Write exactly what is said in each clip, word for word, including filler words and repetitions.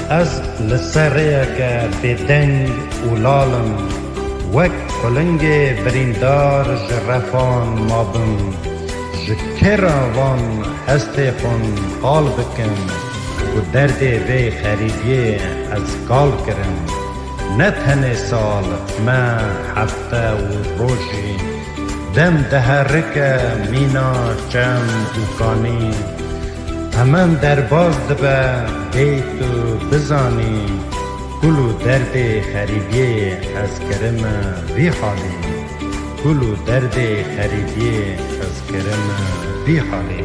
Ez li ser rêyeke bêdeng û lal im, wek qulingê birîndar ji refan mabim. Ji kê re van hestê xwe qal bikim, ku derdê vê xerîbiyê ez kal kirim. Ne tenê sal, me hefte û rojî, dem diherike mîna çem û kanî. Hemen derbas dibe bê tu bizanî, kul û derdê xerîbiyê ez kirime vî halî. Kul û derdê xerîbiyê ez kirime vî halî.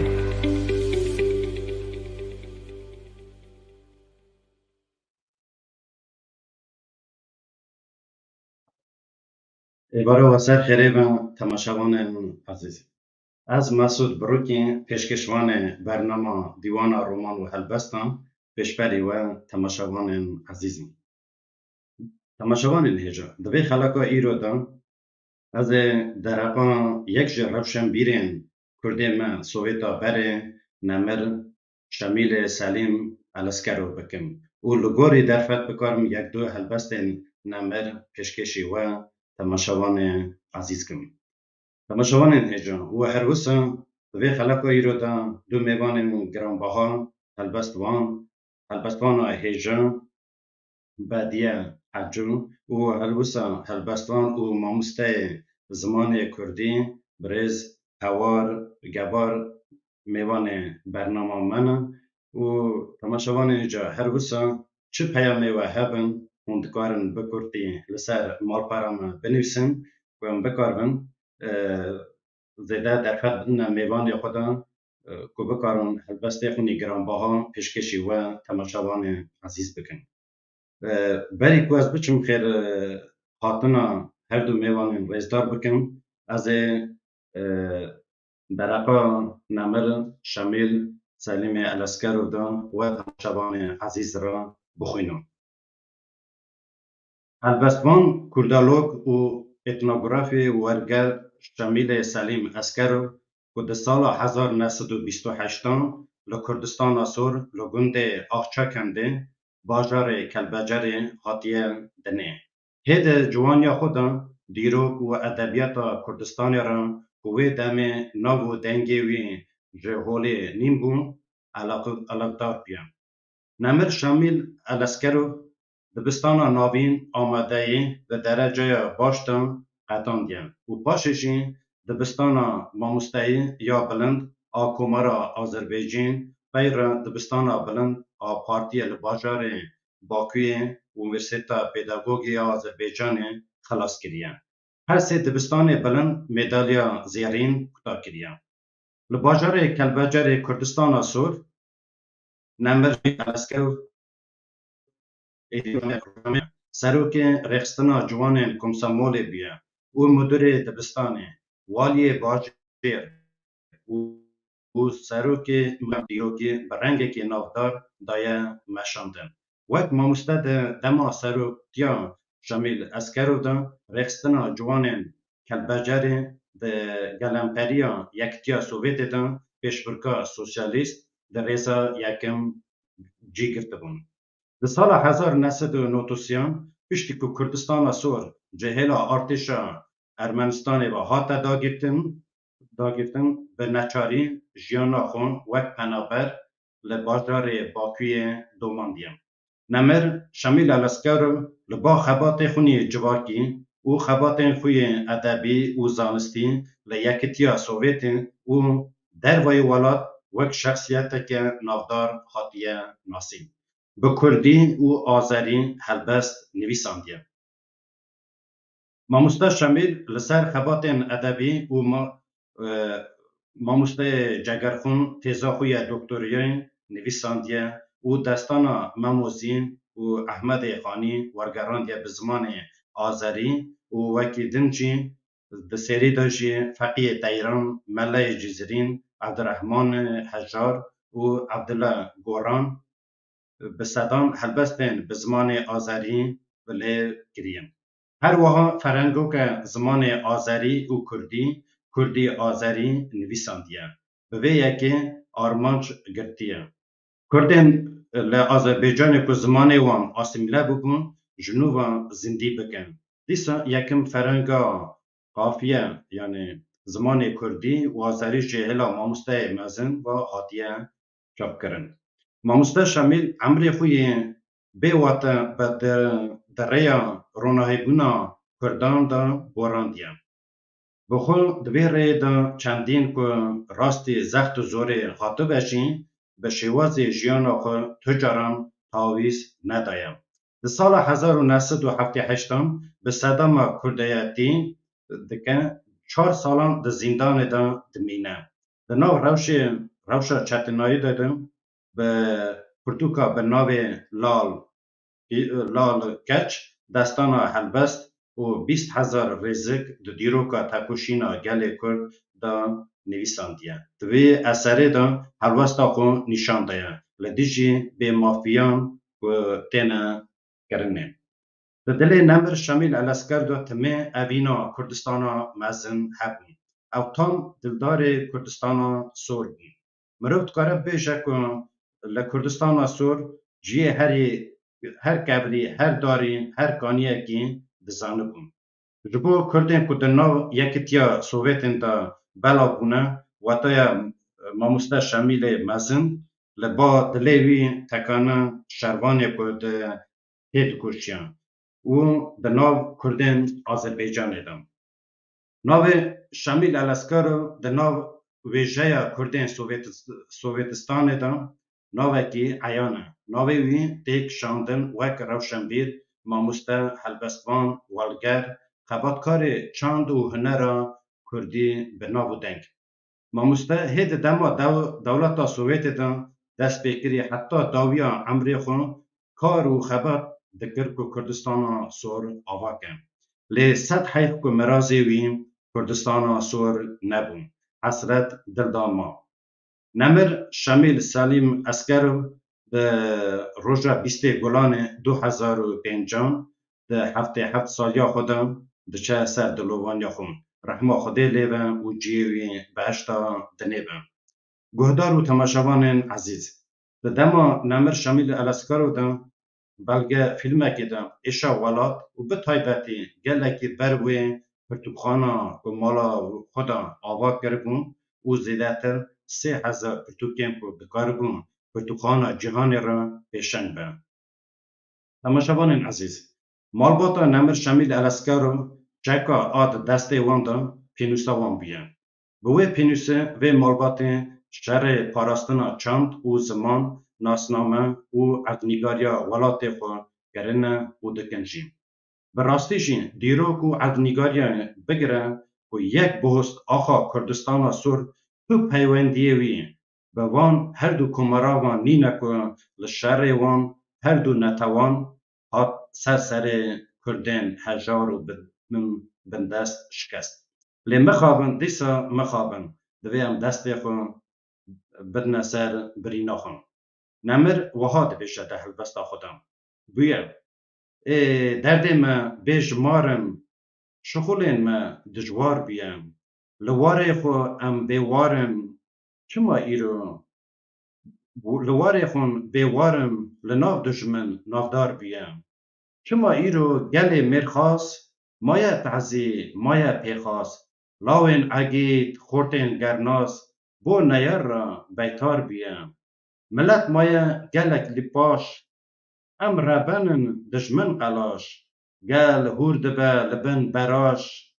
Êvara we ser xêrê be, temaşevanên ezîz. Ez Mesûd Birûkî, pêşkêşvanê bernama Dîwana Roman û Helbestan, pêşberî we temaşevanên ezîz im. Temaşevanên hêja, di vê xeleka îro de ez ê dereqa yek ji rewşenbîrên Kurdê me Sowêta berê, nemir Şemîlê Selîm Eleskerov bikim û li gorî derfet bikarim yek du helbestên nemir pêşkêşî we temaşevanê ezîz kim. Temaşevanên hêja û her wisa di vê xeleka îro de du mêvanên giranbaha helbestvan, helbestvana hêja Bediye Heco û her wisa helbestvan û mamosteyê zimanê kurdî birêz Hewar Gebar mêvanê bernama me ne û temaşevanên ca her wisa çi peyamê we hebin, hûn dikarin bi kurtî li ser malpera me binivîsin ku em bikaribin, e, zêde derfet bidine mêvanê xwe de, e, ku bikarin helbestê xwe nî giranbaha pêşkêşî we temaşevanê ezîz bikin. E, berî ku ez biçim xêr, e, hatina her du mêvanên rêzdar bikim, ez ê, e, dereqa nemir Şemîl Selîmê Eleskerov de we temaşevanê ezîz re bixwînim. Helbestvan, kurdolog û etnografê werger Şemîlê Selîm Eskerov ku di sala hezar neh sed û bîst û heştan li Kurdistana Sor li gundê Axçakendê, bajarê Kelbecerê hatiye dinê. Hê di ciwaniya xwe de dîrok û edebiyata Kurdistanê re ku wê demê nav û dengê wî ji holê nîn bû, elaq-, elaqdar bûye. Nemir Şamîl Eleskerov dibistana navîn amadeyî di dereceya baş de qetandiye û paşê jî dibistana mamosteyî ya bilind a Komara Azerbaycîn, pey re dibistana bilind a Partiyê li bajarê Bakuyê û Unîversîteta Pedagogî ya Azerbaycanê xilas kiriye. Her sê dibistanê bilind medalya zêrîn kuta kiriye. Li bajarê Kelbecerê Kurdistana Sor, Nemir Eleskerov êdî serokê rêxistina ciwanên Komsomolê bûye û mudirê dibistanê, waliyê bajêr û, û serokê dîrokî bi rengekî navdar daye meşandin. Wek mamoste di dema seroktiya Şamîl Eskerov de rêxistina ciwanên Kelbecerê di gelemperiya Yekitiya Sovêtê de pêşbirka sosyalîst di rêza yekem cî girtibûn. Di sala hezar neh sed û nod û sê an, piştî ku Kurdistana Sor ji hêla artêşa Ermenistanê ve hate dagirtin, dagirtin, bi neçarî jiyana xwe wek penaber li bajarê Bakuyê domandiye. Nemir Şamîl Eleskerov li ba xebatê xwe yê civakî û xebatên xwe yê edebî û zanistî li Yekitiya Sovêtê û dervayî welat wek şexsiyeteke navdar hatiye nasîn. Bi kurdî û azerî helbest nivîsandiye. Mamoste Şemîl li ser xebatên edebî û ma-, e, mamosteyê Cegerxwîn têza xwe ya doktoriyê nivîsandiye û destana Memo Zîn û Ehmedê Xanî wergerandiye bi zimanê azerî û wekî din jî di serî de jî Feqiyê Teyran, Meleyê Cizîrîn, Evdirehman Hejar û Evdila Goran bi sedan helbestên bi zimanê azerî bi lê kiriye. Her wiha ferhengoke zimanê azerî û kurdî, kurdî-azerî nivîsandiye. Bi vê yekê armanc girtiye. Kurdên li Azerbaycanê ku zimanê wan asîmîle bûbûn, ji nû ve zindî bikin. Dîsa yekim ferenga qafiye, yanî zimanê kurdî û azerî jî hêla mamosteyê mezin ve hatiye çapkirin. Mamoste Şamîl emrê xwe yê bê wate bi di, di rêya ronahîbûna kurdan de borandiye. Bi xwe di vê rêyê de çendîn ku rastî zext û zorê hatibe jî, bi şêwazê jiyana xwe tu caran tawîz nedaye. Di sala hezar û neh sed û heftê heştan bi sedema kurdeyetî dike, çar salan di zîndanê de dimîne. Di nav rewşê, rewşa çetinayî de, de bi pirtûka bi navê Lal, Lal Keç, destana helbest û bîst hezar rêzik di dîroka tekoşîna gelê Kurd de nivîsandiye. Di vê eserê de helwesta xwe nîşan daye li dijî bêmafiyan ku têne kirinê. Di dilê Nemir Şamîl Elesker de timê evîna Kurdistana mezin hebû. Ew tam dildarê Kurdistana sor bû. Mirov dikare bêje ku li Kurdistana sor cihê herî, her kevirî, her darî, her kaniyekî dizanibû. Ji bo Kurdên ku di nav Yekitiya Sovêtên de belav bûne, wataya Mamoste Şamîlê mezin li ba dilê wî tekane şervanê ku di tê dikoşiyan û di nav Kurdên Azerbaycanê de. Navê Şamîl Eleskero di nav wêjeya Kurdên Sovêtis-, Sovêtistanê de navekî eyan e. Navê wî tê kişandin wek rewşenbîr, mamoste, helbestvan, walger, xebatkarê çand û hunera kurdî bi nav û deng. Mamoste hê di dema dew-, dewleta Sovêtê de dest pê kirî, heta dawiya emrê xwe kar û xebat dikir ku Kurdistana sor ava ke. Lê sed heyf ku mirazê wî Kurdistana sor nebû. Hesret dil da ma. Nemir Şamîl Selîm Eskerov bi roja bîstê Gulanê du hezar û pêncan di heftê heft saliya xwe de diçe ser dilovaniya xwe. Rehma Xwedê lê be û cihê wî behişta dinê be. Guhdar û temaşevanên ezîz, di dema Nemir Şamîl Eleskero de belge fîlmekê de êşa welat û bi taybetî gelekî ber wê pirtûkxana ku mala xwe de ava kiribû û zêdetir sê hezar pirtûkên ku dikaribû pirtûkxana cîhanê re pêşeng be. Temaşevanên ezîz, malbata Nemir Şamîl Eleskero çeka a di destê wan de pênûsa wan bûye. Bi wê pênûsê vê malbatê şerê parastina çand û ziman, nasname û erdnîgariya welatê xwe kirine û dikin jî. Bi rastî jî dîrok û erdnîgariya bigire ku yek buhust axa Kurdistana Sor tu peywendiyê wî bi van her du komara van nîne ku li şerê wan her du netewan hat ser serê Kurdên hejar û bin-, bindest şikest. Lê mixabin, dîsa mixabin, divê em destê xwe bidine ser birîna xwe. Nemir wiha dibêje di helbesta xwe de: Bûye, ê derdê me bêjimar in, şixulên me dijwar bûye. Li warê xwe em bêwar in, çima îro? Li warê xwe bêwar in, li nav dijmin navdar bûye. Çima îro gelê mêrxas maye tazî, maye pêxas, lawên egîd, xortên gernas, bo neyar re beytar bûye. Milet maye gelek li paş, em reben in dijmin qelaş, gel hûr dibe li bin beraj.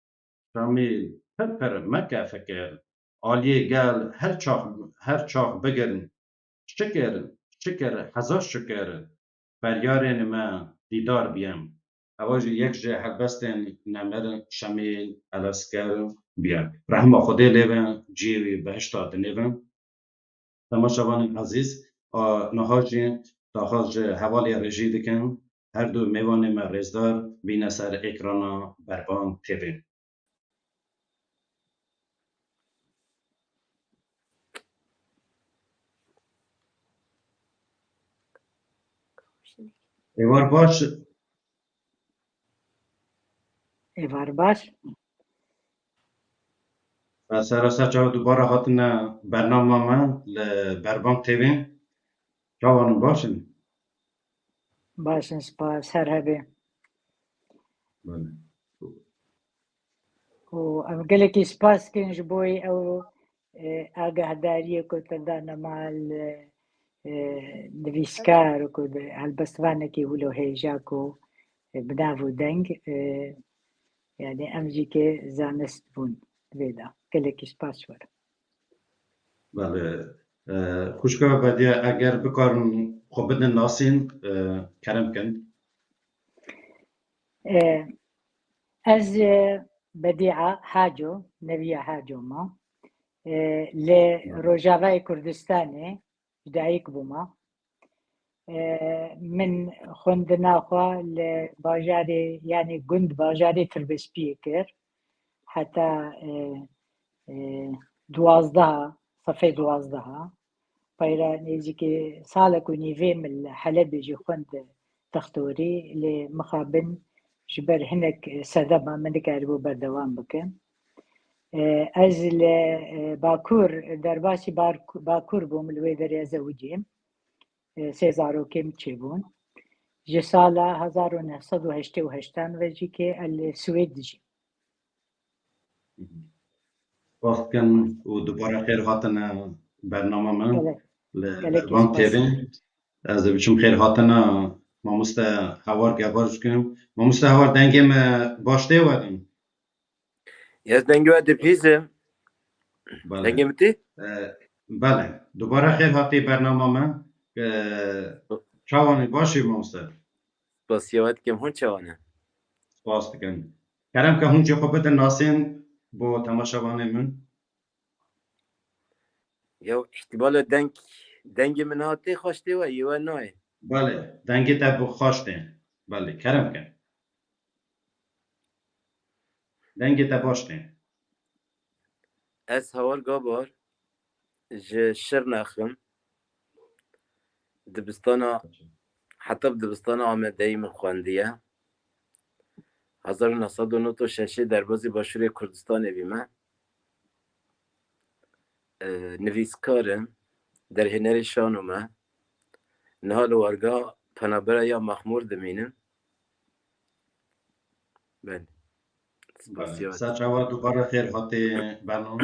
Şamîl, pir pir meke fikir, aliyê gel her çax, her çax bigir. Şikir, şikir, hezar şikir, feryarên me dîdar bûye. Ewa jî yek ji helbestên Nemir Şamîl Elesker bûye. Rehma Xwedê lê be, cihê wî behişta dinê be. Temaşevanên ezîz, a, niha jî daxwaz ji hevalê rejî dikim, her du mêvanê me rêzdar bîne ser ekrana Berbang T V. Êvar baş. Êvar baş. Sera ser çav dubara hatine bernama me li Berbang T V. Çawan in, baş in? Baş in, spas, her hebê. Belê. Û em gelekî spas dikin ji bo ew, e, agahdariyê ku te dane mal, e, e, nivîskar ku de, helbestvanekî wilo hêja ku, e, bi nav û deng, e, yani em jî ke zanist bûn vê de. Gelekî spas ji we re. Belê. E, xwişka Bediye, eger bikarin xwe bidin nasîn, e, kerem kin. E, ez, e, Bedîa Haco, Neviya Haco me. E, li Rojavayê Kurdistanê ji dayik bûme. E, min xwendina xwe li bajarê, yani gund bajarê Tirbespiyê kir. Heta, e, e, duwazdeha, sefê duwazdeha. Peyra nêzîkî salek û nîvê min li Helebê jî xwend dextorî, lê mixabin ji ber hinek sedema min nikaribû berdewam bikim. E, ez li, e, Bakur, derbasî Bar-, Bakur bûm, li wê derê ez zewicîm. E, sê zarokê min çêbûn. Ji sala hezar û neh sed û heştê û heştan ve jî ke ez li Swêd dijîm. Spas dikim û dubare xêr hatine bernama me Gelek, li gelekî Ervan spas. T V. Ez ê biçim xêr hatine mamoste Hawar Gevar dikim. Mamoste Hawar, dengê me baş tê werin? Ez dengê we dibihîzim. Belê. Dengê min tê? E, belê. Dubare xêr hatî bernama me. E, çawan î, baş î mamoste? Spasiya we dikim, hûn çawan e? Spas dikim. Kerem ke hûn jî xwe bidin nasîn bo temaşevanê min. Ya îhtîmala deng, dengê min ha tê xweş tê we, yê we nayê. Belê, dengê te bi xweş tê. Belê, kerem ke. Dengê te baş tê. Ez Hawar Gabar, ji Şirnex im. Dibistana, heta bi dibistana Amedeyî min xwendiye. Hezar û neh sed û nod û şeşê derbazî Başûrê Kurdistanê bîme. E, nivîskar im, derhênerê şano me. Niha li warga Penabera ya Mexmûr dimînim. Belê. Spasiya we. Ser çawa dubare xêr hatî bernama.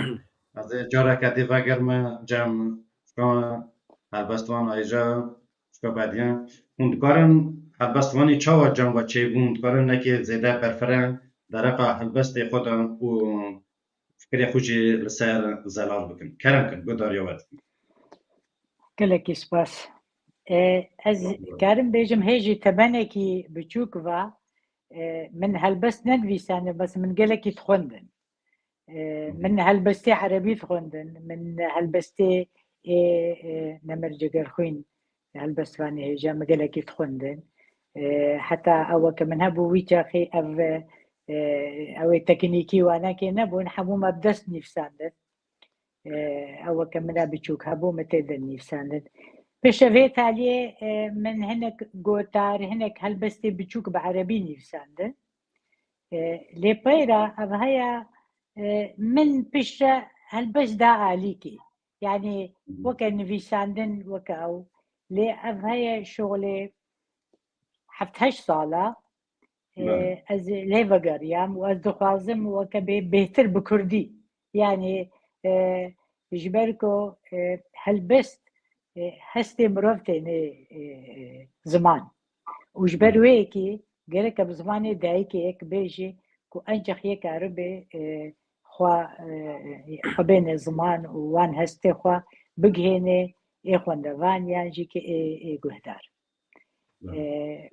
Ez ê careke dî vegerime cem şika helbestvan Ayja, şika Bediye. Hûn dikarin helbestvanî çawa cem we çêbûn? Hûn dikarin nekê zêde berfireh dereqa helbestê xwe de û fikirê xwe jî li ser zelal bikin. Kerem kin, guhdariya we dikin. Gelekî spas. E, ez karim bêjim hê jî temenekî biçûk va, e, min helbest nenivîsandin, bes min gelekî dixwendin. E, min helbestê erebî dixwendin, min helbestê ê, e, Nemir Cegerxwîn, helbestvanê hêja min gelekî dixwendin. E, heta ew weke min hebû wî çaxê ev, e, ew ê teknîkî wanekê nebûn, hemû me bi dest nivîsandin. E, ew weke min e biçûk hebû, min tê de nivîsandin. Pêşe vê taliyê, e, min hinek gotar, hinek helbestê biçûk bi erebî nivîsandin. E, lê peyra ev heye, e, min piştre helbest da alîkî. Yani weke nivîsandin weke ew. Lê ev heye şolê heft heşt sala, e, Belê. Ez lê vegeriyam û ez dixwazim weke bê bêhtir bi kurdî. Yani, e, ji ber ku, e, helbest, e, hestê mirov têne, e, e, ziman. Û ji ber wê yekê gereke bi zimanê dayikê yek bêjî ku encex yek karibe, e, xwe, e, xwe bêne ziman û wan hestê xwe bigihêne ê xwendevan yan jî ki ê, ê guhdar. E,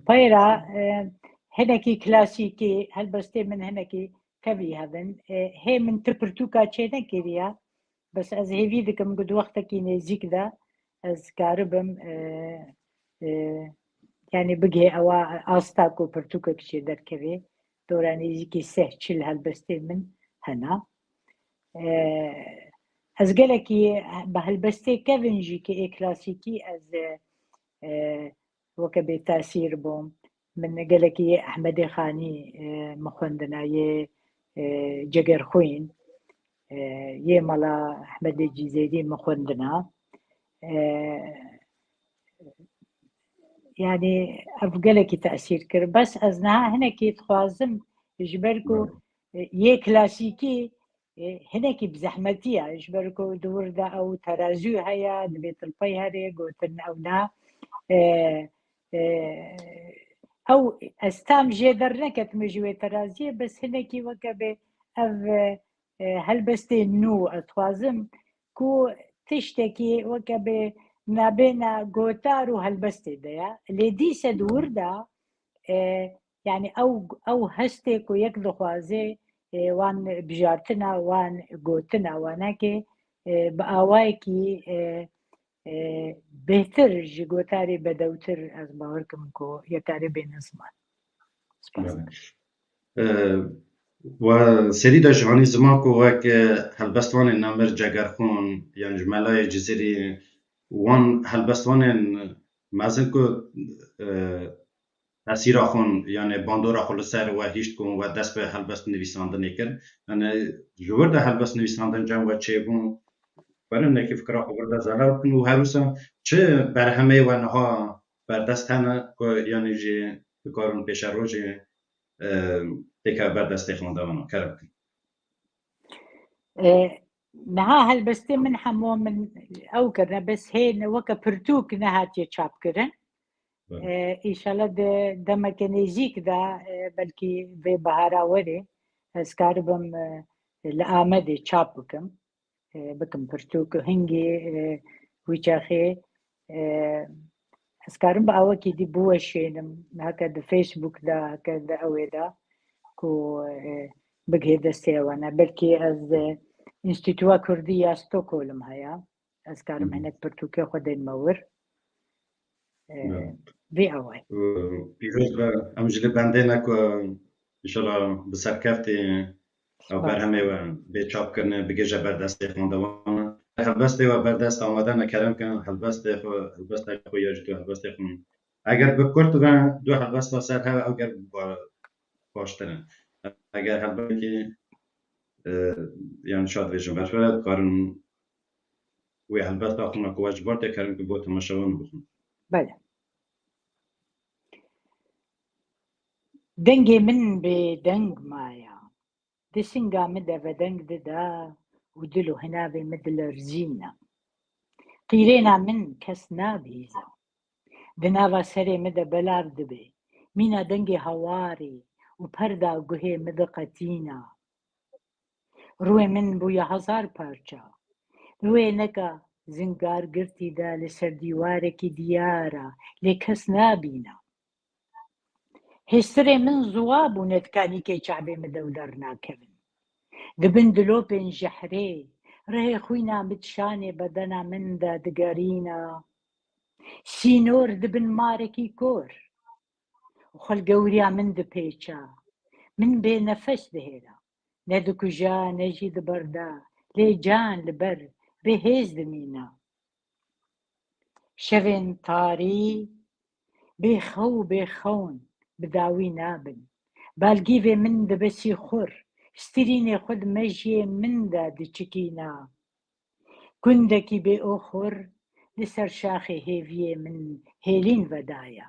peyra, e, hinekî klasîkî, helbestê min hinekî tevî hebin. E, hê min ti pirtûka çênekiriya, bes ez hêvî dikim ku di wextekî nêzîk de ez karibim, e, e, yani bigihê ewa asta ku pirtûkek jê derkevê. Dora nêzîkî seh çil helbestê min hena. E, ez gelekî bi helbestê kevin jî ki ê klasîkî ez, e, e, weke bêtesîr bûm. Min gelekî yê Ehmedê Xanî, e, min xwendina, yê, e, Cegerxwîn, e, yê Mela Ehmedê Cîzêrî min xwendina. E, yani ev gelekî tesîr kir. Bes ez niha hinekî dixwazim ji ber ku, e, yê klasîkî, e, hinekî bi zehmetî ye. Ji ber ku di wir de ew terazû heye, divê tu li pey herê, gotin ew ne. E, e, ew ez tam jê derneketime ji wê teraziyê, bes hinekî weke bê ev, e, e, helbestên nû ez dixwazim ku tiştekî weke bê nabêna gotar û helbestê de ye. Lê dîse di wir de, e, yani ew, ew hestê ku yek dixwaze, e, wan bijartina, wan gotina, wanekê, e, bi awayekî, e, e, bêhtir ji gotarê bedewtir ez bawer kim ku yekarê bêne ziman. Spas. Belê. E, we serî de ji hanî ziman ku wek, e, helbestvanên Nemir Cegerxûn, yan ji Melayê Cizîrî, wan helbestvanên mezin ku, e, tesîra xwe, yani bandora xwe li ser we hişt ku we dest bi helbest nivîsandinê kir. Yani ji wir de helbest nivîsandin cem we çêbûn, werin nekî fikra xwe wir de zelal bikin û her wisa çi berhemê we niha berdest hene ku yani jî bikarin pêşerojê, e, têkeve ber destê xwendewano kerem bikin. E, niha helbestê min hemû min ew kirine, bes hê ne weke pirtûk nehatiye çapkirin. Belê. E, îşallah di demeke nêzîk de, e, belkî vê bihara werê ez karibim, e, li Amedê çap bikim. E, bikim pirtûk hingî, e, wî çaxê, e, ez karim bi awekî dî biweşênim, heke di Facebook de, heke di ewê de, ku, e, bigihê destê ewan e. Belkî ez, e, Înstîtuwa Kurdî ya Stockholm heye. Ez karim Hı hı. hinek pirtûkê xwe dênme wir. E, Evet. Vê awayî. Pîroz be, em jî li bendê ne ku, e, înşallah bi serkeftî ew Spas. berhemê we bê çapkirine, bigihêje ber destê xwendewana. Helbestê we berdest amade ne, kerem kin, helbestê xwe, helbestê xwe ya ji tu helbestê xwe. Eger bi kurt ve du helbesta ser heve, ew ger ba-, baştir in. Eger helbestekî, e, yani şad vêjin berfireh, dikarin wê helbesta xwe ku we ji bar tê, kerem kin bo temaşevan bixwin. Belê. Dengê min bêdeng maya. Di singa min de vedeng dida û dil û hinavê min dilerzîne. Qîrêna min kes nabihîze. Di nava serê min de belav dibe. Mîna dengê hawarê û perda guhê min diqetîne. Rûyê min bûye hezar parça. Li wê neka zingargirtî de li ser dîwarekî diyar e, lê kes nabîne. Hêstirê min ziwa bûne, di kanîkê çavê min de ew dernakevin. Di bin dilopên jehrê, rihê xwîna min di şanê bedena min de digerîne. Sînor di bin marekî kor. Xwe li gewriya min dipêça. Min bênefes dihêla. Ne dikuja, ne jî diberda. Lê can li ber bêhêz dimîna. Şevên tarî, bêxew û bêxewn bi dawî nabin. Balgîvê min dibe sîxur, stirînê xwe di mejiyê min de diçikîna. Gundekî bê oxur li ser şaxê hêviyê min hêlîn vedaya.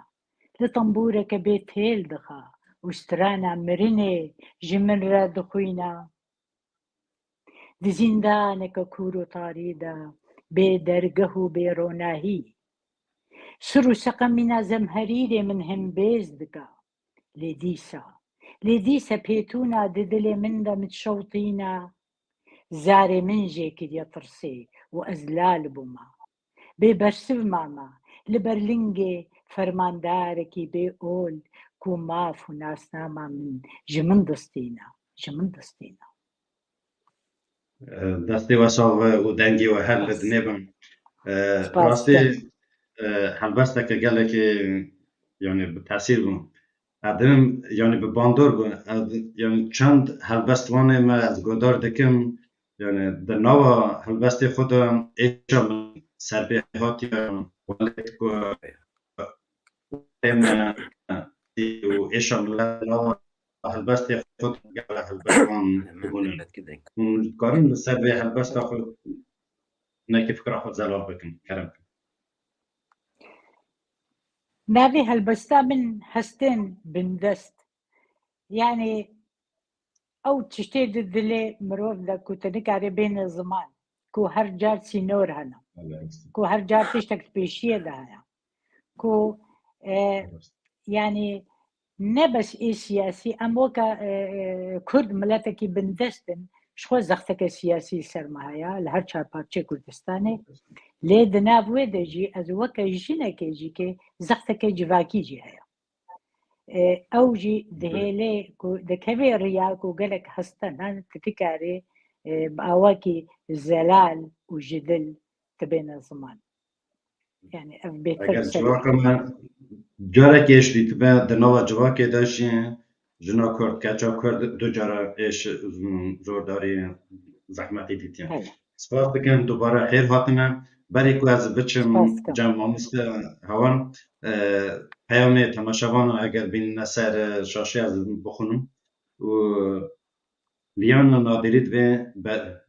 Li tembûreke bê têl dixa û strana mirinê ji min re dixwîna. Di zîndaneke kûr û tarî de bê dergeh û bê ronahî. Sir û seqemîna zemherîrê min hembêz dika. Lê dîsa, lê dîsa pêtûna di dilê min de min şewtîna. Zarê min jê kiriye tirsê û ez lal bûma. Bê bersiv mama, li ber lingê fermandarekî bê ol ku maf û nasnama min ji min distîna, ji min distîna. Destê we sax be û dengê we her li dinê bin. Spas. Rastî, e, helbesteke gelekî, yani bi tesîr bû. Ez dinim, yani bi bandor bû. Ez, yani çend helbestvanê me ez godar dikim, yani di nava helbestê xwe de êşa min serbêhatiye welêt ku êm û êşa min nava helbestê xwe de gele helbestvan bibûnin. Hûn dikarin li ser vê helbesta xwe nekî fikra xwe zelal bikin, kerem kin. Navê helbesta min Hestên Bindest. Yani ew tiştê di dilê mirov de ku tu nikarê bêne ziman, ku her car sînor hene, ku her car tiştek di pêşiyê de heye, ku, e, yani ne bes ê siyasî, em weke, e, e, Kurd miletekî bindest in, ji xwe zexteke siyasî li ser me heye, li her çar parçeyê Kurdistanê. Lê di nav wê de jî ez weke jinekê jî kê zexteke civakî jî heye. E, ew jî dihêlê ku dikevê riya ku gelek heste ne, tu dikarê, e, bi awakî zelal û ji dil tu bêne ziman. Yani ev bêtir Eger ser civaka me carekê jî dîtibe di nava civakê de jî jina Kurd, keça Kurd du cara êş, zordarî, zehmetî dîtiye. Heye. Spas dikim, dubare xêr hatine. Berî ku ez biçim Spas dikim. Cem mamoste Hewan, e, peyamê temaşevanan eger bînine ser, e, şaşê ez bixwînim. Û Liana Nadirî divê be-,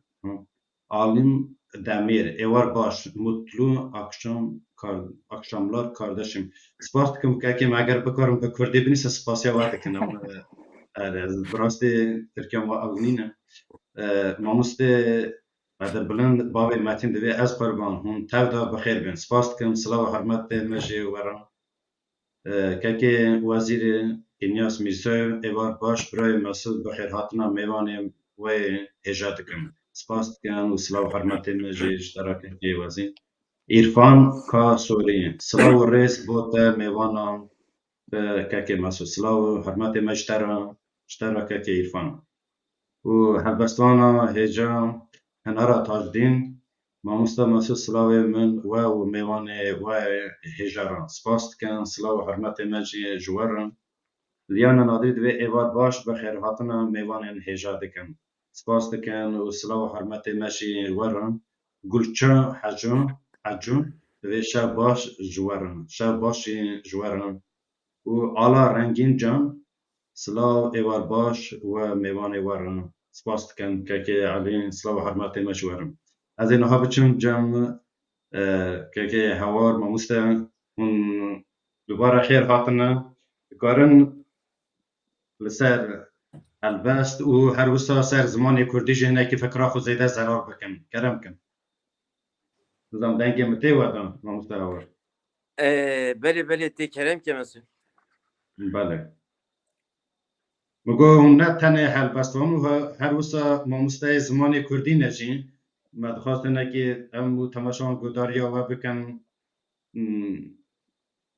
Alim Demir, êwar baş, mutlu akşam, kar-, akşamlar kardeşim. Spas dikim, kekê me eger bikarim bi kurdî binîse, spasiya we dikin. Em, e, er, ez bi rastî tirkiya me ew nîne. E, mamoste Bedirbilind, bavê Metîn divê ez qurban, hûn tev de bi xêr bin. Spas dikim, silav û hurmetê me jî we re. E, kekê Wezîrê Îlyas Mîrsoyev, êvar baş, birayê Mesûd, bi xêrhatina mêvanê we hêja dikim. Spas dikim û silav û hurmetê me jî ji te re kekê Wezîr. Îrfan Ka Sorî, silav û rêz bo te mêvanan, e, kekê Mesûd. Silav û hurmetê me ji te re, ji te re kekê Îrfan. Û helbestvana hêja Hinara Tajdîn, mamoste Mesûd, silavê min we û mêvanê we hêja re. Spas dikin, silav û hurmetê me jî ji we re. Liyana Nadî divê êvar baş, bi xêrhatina mêvanên hêja dikin. Spas dikin û silav û hurmetê me jî we re. Gulça Heco, Heco divê şev baş ji we re. Şev baş jî ji we re. Û Ala Rengîn Can, silav, êvar baş we mêvanê we re. Spas dikim kekê Elî, silav û hurmetê me ji we re. Ez ê niha biçim cem, e, kekê Hewar, mamoste, hûn dubare xêr hatine. Dikarin li ser helbest û her wisa ser zimanê kurdî jî hinekî fikra xwe zêde zelal bikin. Kerem kin. Nizam dengê min tê we dan, mamoste Hewar. Ee, belê, belê, tê kerem ke Mesûd. Belê. Min got, hûn ne tenê helbestvan û he-, her wisa mamosteyê zimanê kurdî ne jî. Me dixwest hinekî em û temaşevan guhdariya we bikin, hmm,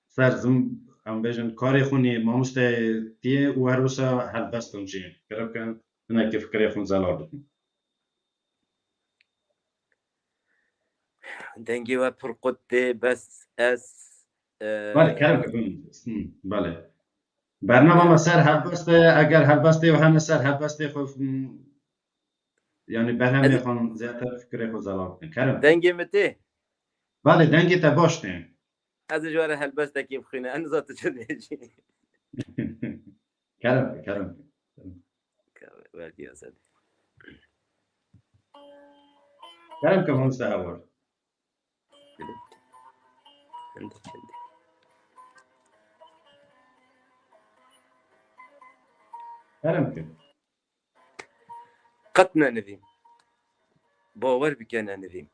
ser zim-, em bêjin, karê xwe nî mamosteyê tiyê û her wisa helbestan jî. Kerem ke hinekî fikirê xwe zelal bikin. Dengê we pir qut tê, bes ez, e, Belê, kerem ke bim. Hmm, belê. Bernama me ser helbest e, eger helbestê we hene ser helbestê xwe, hmm, yani berhemê Ez xwe zêdetir fikirê xwe zelal bikin. Kerem. Dengê min tê? Belê, dengê te baş tê. Ez ji we re helbestekî bixwîne, ez niza tu çi dibêjî. Kerem ke, kerem ke. Kerem ke. Kerem ke, mamoste Hewar. Kerem ke. Qet nenivîm. Bawer bike nenivîm.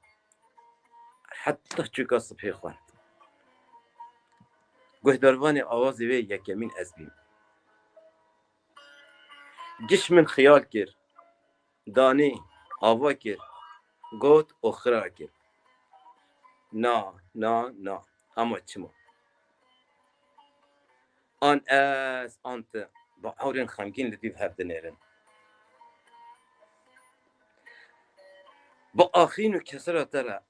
Heta çûka sibhê xwend. Guhdarvanê awazê wê yekemîn ez bîm. Giş min xiyal kir. Danî, ava kir. Got û xira kir. Na, na, na. Ama çima? An ez, an tu, bi ewrên xemgîn li dîv hev dinêrin. Bi axîn û kesira te re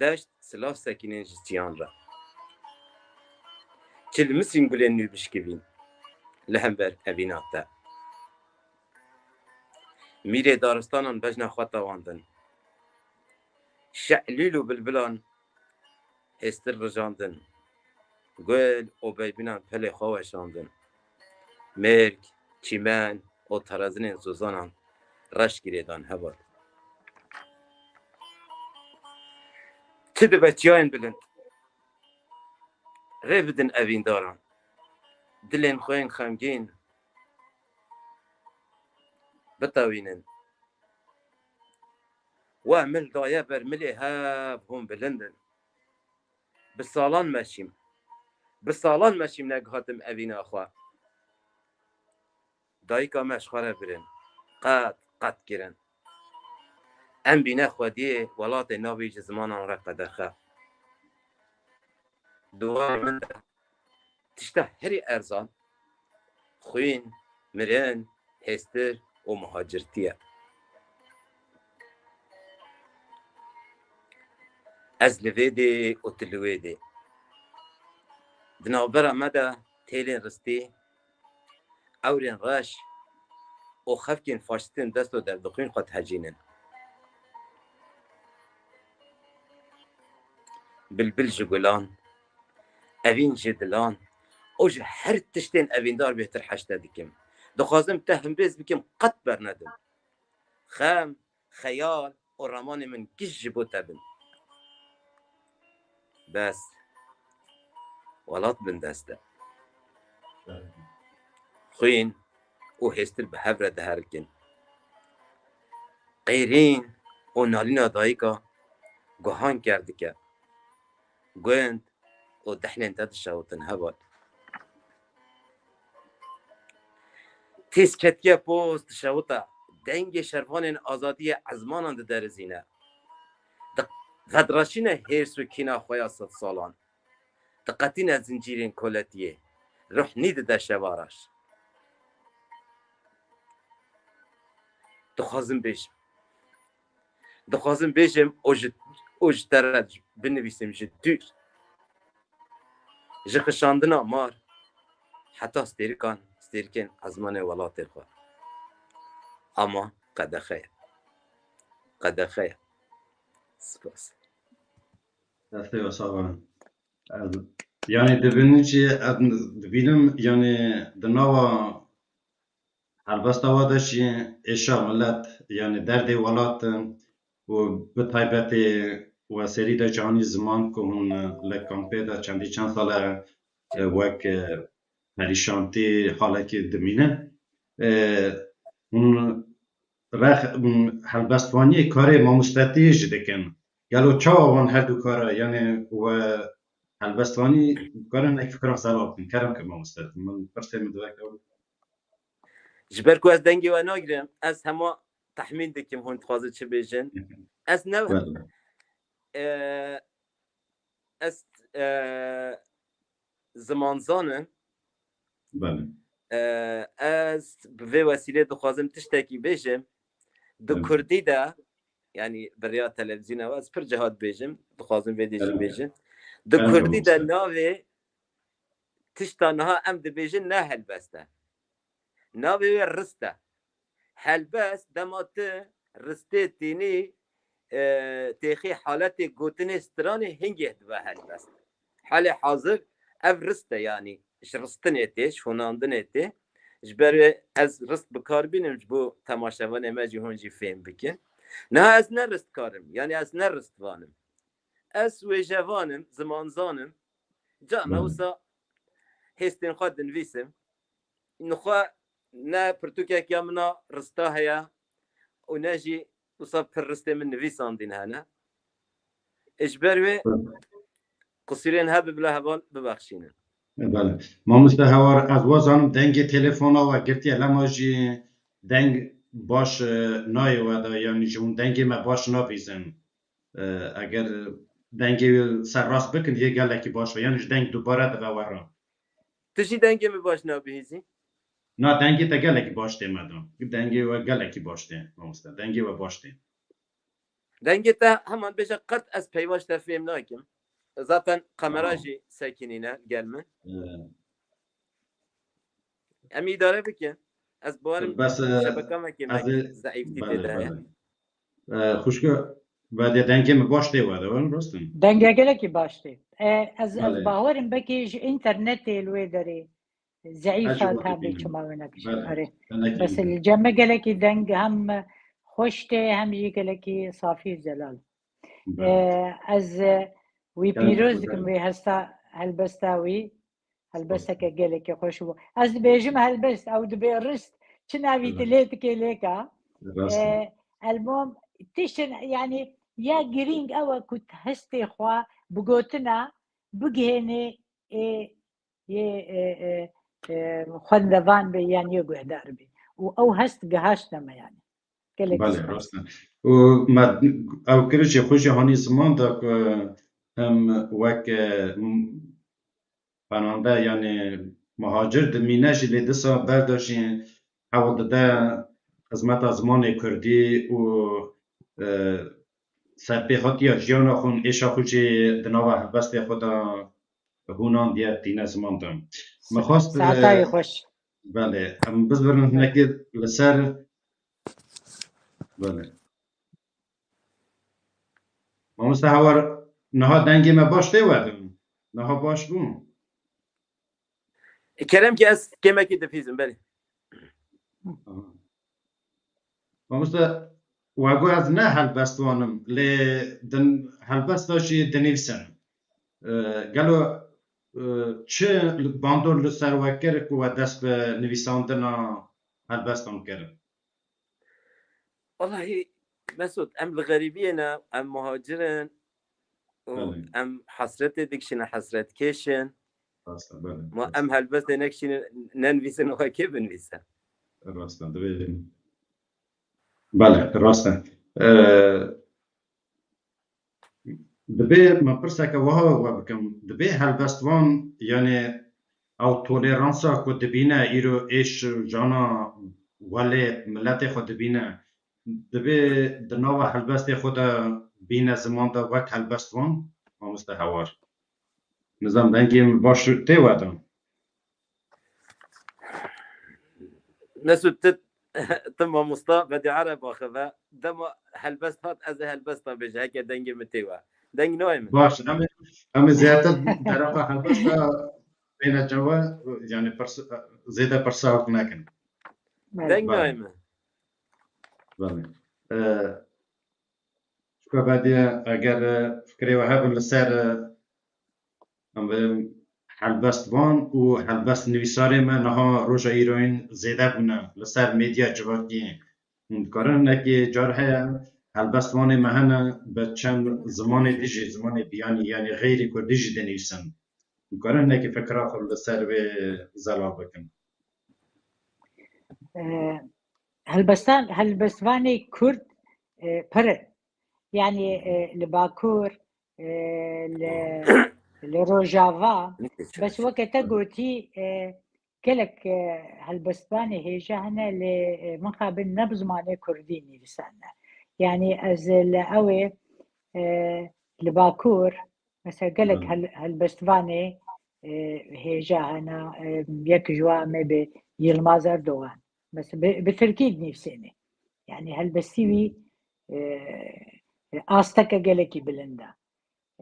deşt silav sekînin ji çiyan re. Çilmisîn gulên nû bişkivîn li hember evîna te. Mîrê daristanan bejna xwe tewandin. Şe'lîl û bilbilan hêstir rijandin. Gul û beybînan pelê xwe weşandin. Mêrg, çîmen û terazinên zozanan reş girêdan heval. Çi dibe çiyayên bilind? Rê bidin evîndaran. Dilên xwe yên xemgîn bitewînin. We mil daye ber milê hev hûn bilind in. Bi salan meşîm. Bi salan meşîm negihatim evîna xwe. Dayika me ji xwe re birin. Qet, qet kirin. Em bîne xwediyê welatê nabî ji zimanan re qedexe. Duwarê min de tişta herî erzan, xwîn, mirin, hêstir û muhacirtî ye. Ez li vê dê û tu li wê dê. Di navbera me de têlên ristî, ewrên reş û xefkên faşîstên dest û derdixwîn xwe dihecînin. Bilbil ji gulan, evîn ji dilan û ji her tiştên evîndar bêhtir heşte dikim. Dixwazim te himbêz bikim, qet bernedim. Xem, xeyal û ramanê min giş ji bo te bin. Bes, welat bindest e. Xwîn û hêstir bi hev re diherikin. Qêrîn û nalîna dayika guhan kerdike. Gund û dehlên te dişewitin heval. Têz ketiye poz dişewita, dengê şervanên azadiyê ezmanan diderizîne. Di-, vediraşîne hêrs û kîna xwe ya sedsalan. Diqetîne zincîrên koletiyê. Ruh nî dide şeva reş. Dixwazim bêjim. Dixwazim bêjim û ji, û ji te re binivîsim ji dûr. Ji xişandina mar heta stêrikan, stêrikên ezmanê welatê xwe. Ama qedexe ye. Qedexe ye. Spas. Destê we sax be. Ez, yanî dibînim jî, ez dibînim, yanî di nava helbesta we de jî êşa milet, yanî derdê welat û bi taybetê we serî de canî ziman ku hûn li kampê de çendî çend sal e, e, wek, e, perîşantî halekî dimînin. E, hûn rex, m, helbestvaniyê karê mamostetiyê jî dikin. Gelo çawa wan her du kara, yanî we helbestvanî karin eke fikiran zelal bikin? Kerem ke mamostet. Min pirsê min divek ew. Ji ber ku ez dengê we nagirim, ez hema tehmîn dikim hûn dixwazin çi bêjin. Ez ne, Belê. e, ez, e, zimanzan im. Belê. E, ez bi vê wesîlê dixwazim tiştekî bêjim. Di Belê. Kurdî de, yanî bi rêya televîzyona we ez pir ciha dibêjim, dixwazim vê dê jî Belê. Bêjim. Di Belê, Kurdî de mamoste. Navê tişta niha em dibêjin ne helbest e. Navê wê rist e. Helbest dema tu ristê tînî, e, têxî haletê gotinê stranê hingê dibe helbest. Halê hazir ev rist e, yanî ji ristinê tê, ji hûnandinê tê. Ji ber wê ez rist bi kar bînim ji bo temaşevanê me jî hûn jî fêm bikin. Niha ez ne ristkar im, yanî ez ne ristvan im. Ez wêjevan im, zimanzan im. Carna Hı. wisa hêstên xwe dinivîsim. Nixwe ne pirtûkek ya min a rista heye û ne jî wisa pir ristê min nivîsandîn hene. Ji ber wê qisûrên hebe bila heval bibexşînin. Belê. Mamoste Hewar, ez wazanim dengê telefona we girtiye, lema jî deng baş, e, nayê we de, yanî ji hûn dengê me baş nabîzin. E, eger dengê wî serrast bikin, yê gelekî baş be. Yanî ji deng dubare dibe we re. Tu jî dengê min baş nabihîzî? Na, dengê te gelekî baş tê me de. Dengê we gelekî baş tê, mamoste. Dengê we baş tê. Dengê te heman bêje qet ez peyva ji te fêm nakim. Zaten kamera Tamam. jî sekinîne gel min. Ee, Em îdare bikin. Ez bawerim Bes, e, şebeka me kê ez me ê, zeîftî belê, tê de heye. Belê. E, xwişko, belê dengê min baş tê we de, rast in? Dengê gelekî baş tê. E, ez, ez Belê. Bawerim belkî ji înternetê li wê derê zeîf Her şey e, tabê vakit çima wê nekişin. Belê. Erê. Tenekî Bes min. Li cem me gelekî deng hem xweş tê, hem jî gelekî safî û zelal. Belê. E, ez, e, wî Gelek pîroz teşekkür dikim ederim. Wê hesta helbesta wî. Helbesteke gelekî xweş bû. Ez dibêjim helbest, ew dibê rist. Çi navî tu lê dikê lêka? Rast e. E, elmom tiştin, yani ya girîng ew e ku tu hestê xwe bi gotina bigihênê ê yê, e, e, e, xwendevan be yan yê guhdar be. Û ew hest gihaştine me yani. Gelek Belê, rast e. Û me ew kir jî xwe jî hanî ziman da ku em wek, e, m-, penande, yani muhacir dimîne jî lê disa berda jî hewl dide xizmeta zimanê kurdî û, e, serpêhatiya jiyana xwe û êşa xwe jî di nava helbestê xwe de hûnan diye tîne ziman de. Min xwest, Saetayê e, xweş. Belê, em bizbirin hinekî li ser. Belê. Mamoste Hawar, niha dengê me baş tê we? Niha baş bû? Kerem ki ez kêmekî difîzim, belê. Aha. Mamoste, we got ez ne helbestvan im, lê din helbesta jî dinivîsim. E, gelo, e, çi bandor li ser we kir ku we dest bi nivîsandina helbestan kir? Wallahî, Mesut, em li xerîbiyê ne, em muhacir in û Belê. em hesretê dikişîne, hesretkêş in. Rast e, belê, Ma rast. em helbestê nekişînin, nenivîsin, xwe kê binivîse? Rast e, divê. Belê, rast e. E, Dibê me pirseke wiha we bikim. Dibê helbestvan, yani ew toleransa ku dibîne îro êş û jana welê miletê xwe dibîne, dibê di nava helbestê xwe de bîne ziman de wek helbestvan, mamoste Hawar? Nizam dengê min baş tê we de? Mesut, tu, tu mamosta Vedî Ereb axive. Dema helbest hat, ez ê helbesta bêje, heke dengê min tê we. Deng nayê min. Baş, em ê, em ê zêdetir dereqa helbesta bêne çawa, yani pirs-, zêde pirsa hok nekin. Deng Belê. nayê min. Belê. Ee, Şuka Vedî, eger, e, fikrê we hebin li ser, e, em bê helbestvan û helbest nivîsarê me niha roja îroyîn zêde bûne li ser medya civakî. Hûn dikarin hinekî car heye helbestvanê me hene bi çend zimanê dijî, zimanê biyanî, yanî xeyrî kurdî jî dinivîsin. Hûn dikarin hinekî fikra xwe li ser vê zelal bikin. E, helbestan, helbestvanê kurd, e, pir in. Yani, e, li Bakur, e, li, li Rojava, bes weke te gotî, e, gelek, e, helbestvanê hêja hene lê, e, mixabin ne bi zimanê kurdî nivîsane. Yani ez li ew ê, e, li Bakur, mesela gelek Hı. hel-, helbestvanê, e, hêja hene, e, yek ji wan me bi Yilmaz Erdogan. Mesela bi, bi tirkî dinivîsêne. Yani helbestî wî, e, e, asteke gelekî bilind e.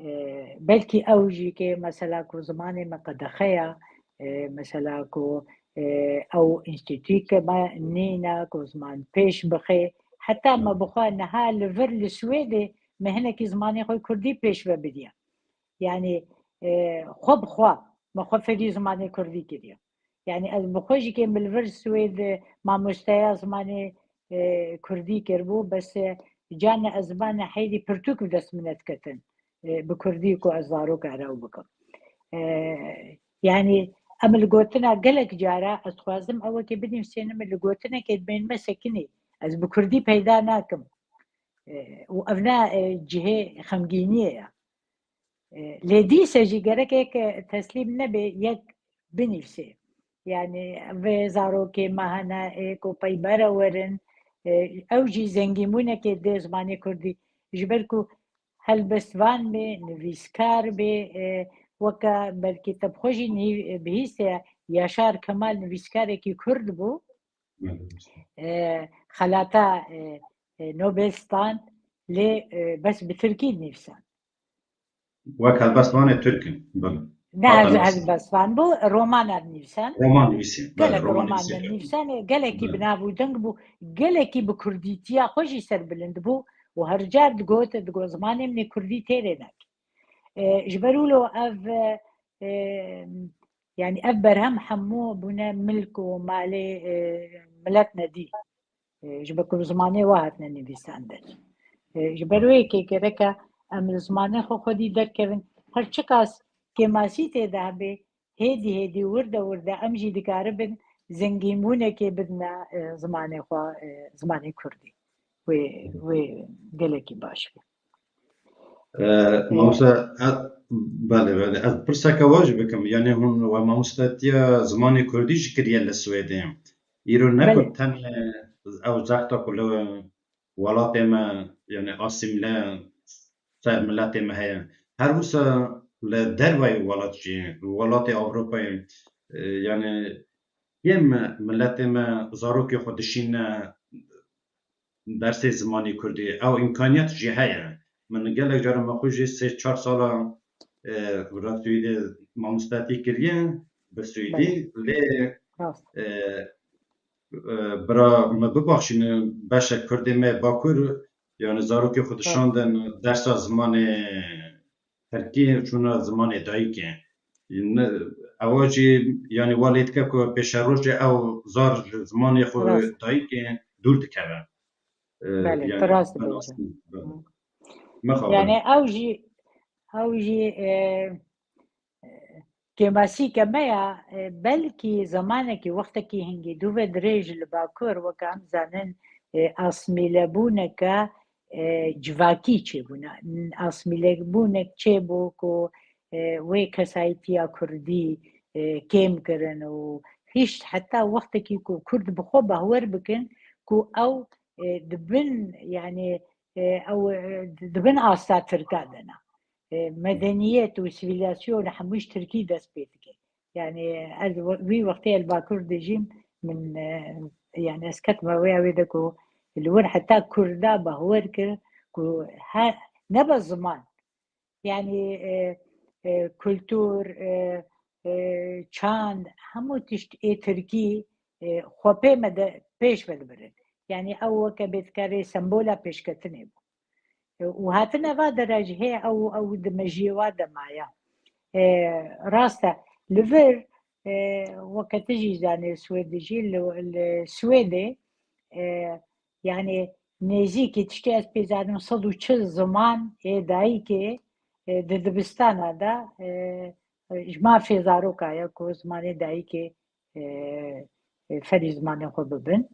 E, belkî ew jî ke mesela ku zimanê me qedexe ya, e, mesela ku, e, ew înstîtûyê ke me nîne ku ziman pêş bixe, heta me bixwe niha li vir li Swêdê me hinekî zimanê xwe kurdî pêş ve bidiye. Yani, e, xwe bi xwe, me xwe fêrî zimanê kurdî kiriye. Yani ez bi xwe jî ke min li vir Swêd, e, mamosteya zimanê, e, kurdî kiribû, bes, e, carna ez zimanê heyrî pirtûk bi dest min nediketin, e, bi kurdî ku ez zarok erew bikim. E, yani em li gotina gelek cara ez dixwazim ew wekê binivîsînim, li gotinekê dibên me sekinî. Ez bi kurdî peyda nakim. E, û ev ne, e, cihê xemgîniyê ye. E, lê dîse jî gerek yek teslîm nebe, yek binivîse. Yani vê zarokê me hene, ê ku peyber e werin, e, ew jî zengînbûnekê dê zimanê kurdî. Ji ber ku helbestvan bê, nivîskar bê, e, weke belkî te bi xwe jî nî-, bihîste Yaşar Kemal nivîskarekî kurd bû. E, xelata, e, e, Nobel stand lê, e, bes bi tirkî nivîsan. Wek helbestvanê Tirk in, belê. Ne Hatta her nivîsan. Helbestvan bû, romana nivîsan. Roman nivîsî, belê, Gelek roman romana nivîsî. Nivîsan, e, gelekî Belê. bi nav û deng bû, gelekî bi kurdîtiya xwe jî serbilind bû û her car digot, digot zimanê min ê kurdî têrê nake. E, ji ber wilo ev, e, e, yani ev berhem hemû bûne milk û malê, e, milet nedî. E, ji ber ku bi zimanê wa hatine nivîsandin. E, ji ber wê yekê gereke em li zimanê xwe xwedî derkevin. Her çiqas kêmasî tê de hebe, hêdî hêdî, wirde wirde em jî dikaribin zengînbûnekê bidine, e, zimanê xwe, e, zimanê kurdî. Wê, wê gelekî baş be. E, mamoste, e, belê, belê. Ez pirseke we jî bikim. Yani hûn we mamostetiya zimanê kurdî jî kiriye li Swêdê. Îro ne ku Belê. tenê ew zexta ku li welatê me, yani asîmle ser miletê me heye. Her wisa li dervayî welat jî, welatê Ewropayê, e, yani kêm miletê me zarokê xwe dişîne dersê zimanê kurdî. Ew îmkaniyet jî heye. Min gelek caran me xwe jî sê çar sala, e, vira Swêdê mamostetî kiriye bi Swêdî. Belê. Lê, Rast. e, e, bira me bibaxşîne, beşek kurdê me Bakur, yani zarokê xwe dişandin dersa zimanê tirkî, çûna zimanê dayikê. Ne, ewa jî, yani, wa lê dike ku pêşerojê ew zar ji zimanê xwe Rast. dayikê dûr dikeve. E, Belê, yani, tu rast ben dibêjî. aslında, Hı. Mixabin. Yani ew jî, ew jî, e, e, kêmasîke me ya, e, belkî zemanekî, wextekî hingî dû ve dirêj li Bakur, weke em zanin, e, asmîlebûneke, e, civakî çêbûne. Asmîlebûnek çêbû ku, e, wê kesayîtiya kurdî, e, kêm kirin û hişt heta wextekî ku kurd bi xwe bahwer bikin ku ew, e, di bin, yani, e, ew, e, di bin asta tirka de ne. E, medeniyet û sivîlasyon hemû ji tirkî dest pê dike. Yani ez we-, wî wextê li Bakur dijîm, min, e, yani ez ketime wê, wê de ku li wir heta kurda bahwer kir ku he, nebe ziman, yani, e, e, kultur, e, e, çand, hemû tişt ê tirkî, e, xwe pê me de pêş ve dibirin. Yani ew weke bêdkarê sembola pêşketinê bû. E, û hatine va derece hê ew, ew di mejiyê wa de maye. E, rast e, li vir, e, weke tu jî zanî Swêdê jî, li, li Swêdê, e, yani nêzîkî tiştê ez pê zanim sed û çil ziman ê dayikê, e, di dibistana de, e, ji mafê zaroka ye ku zimanê dayikê, e, e, ferî zimanê xwe bibin.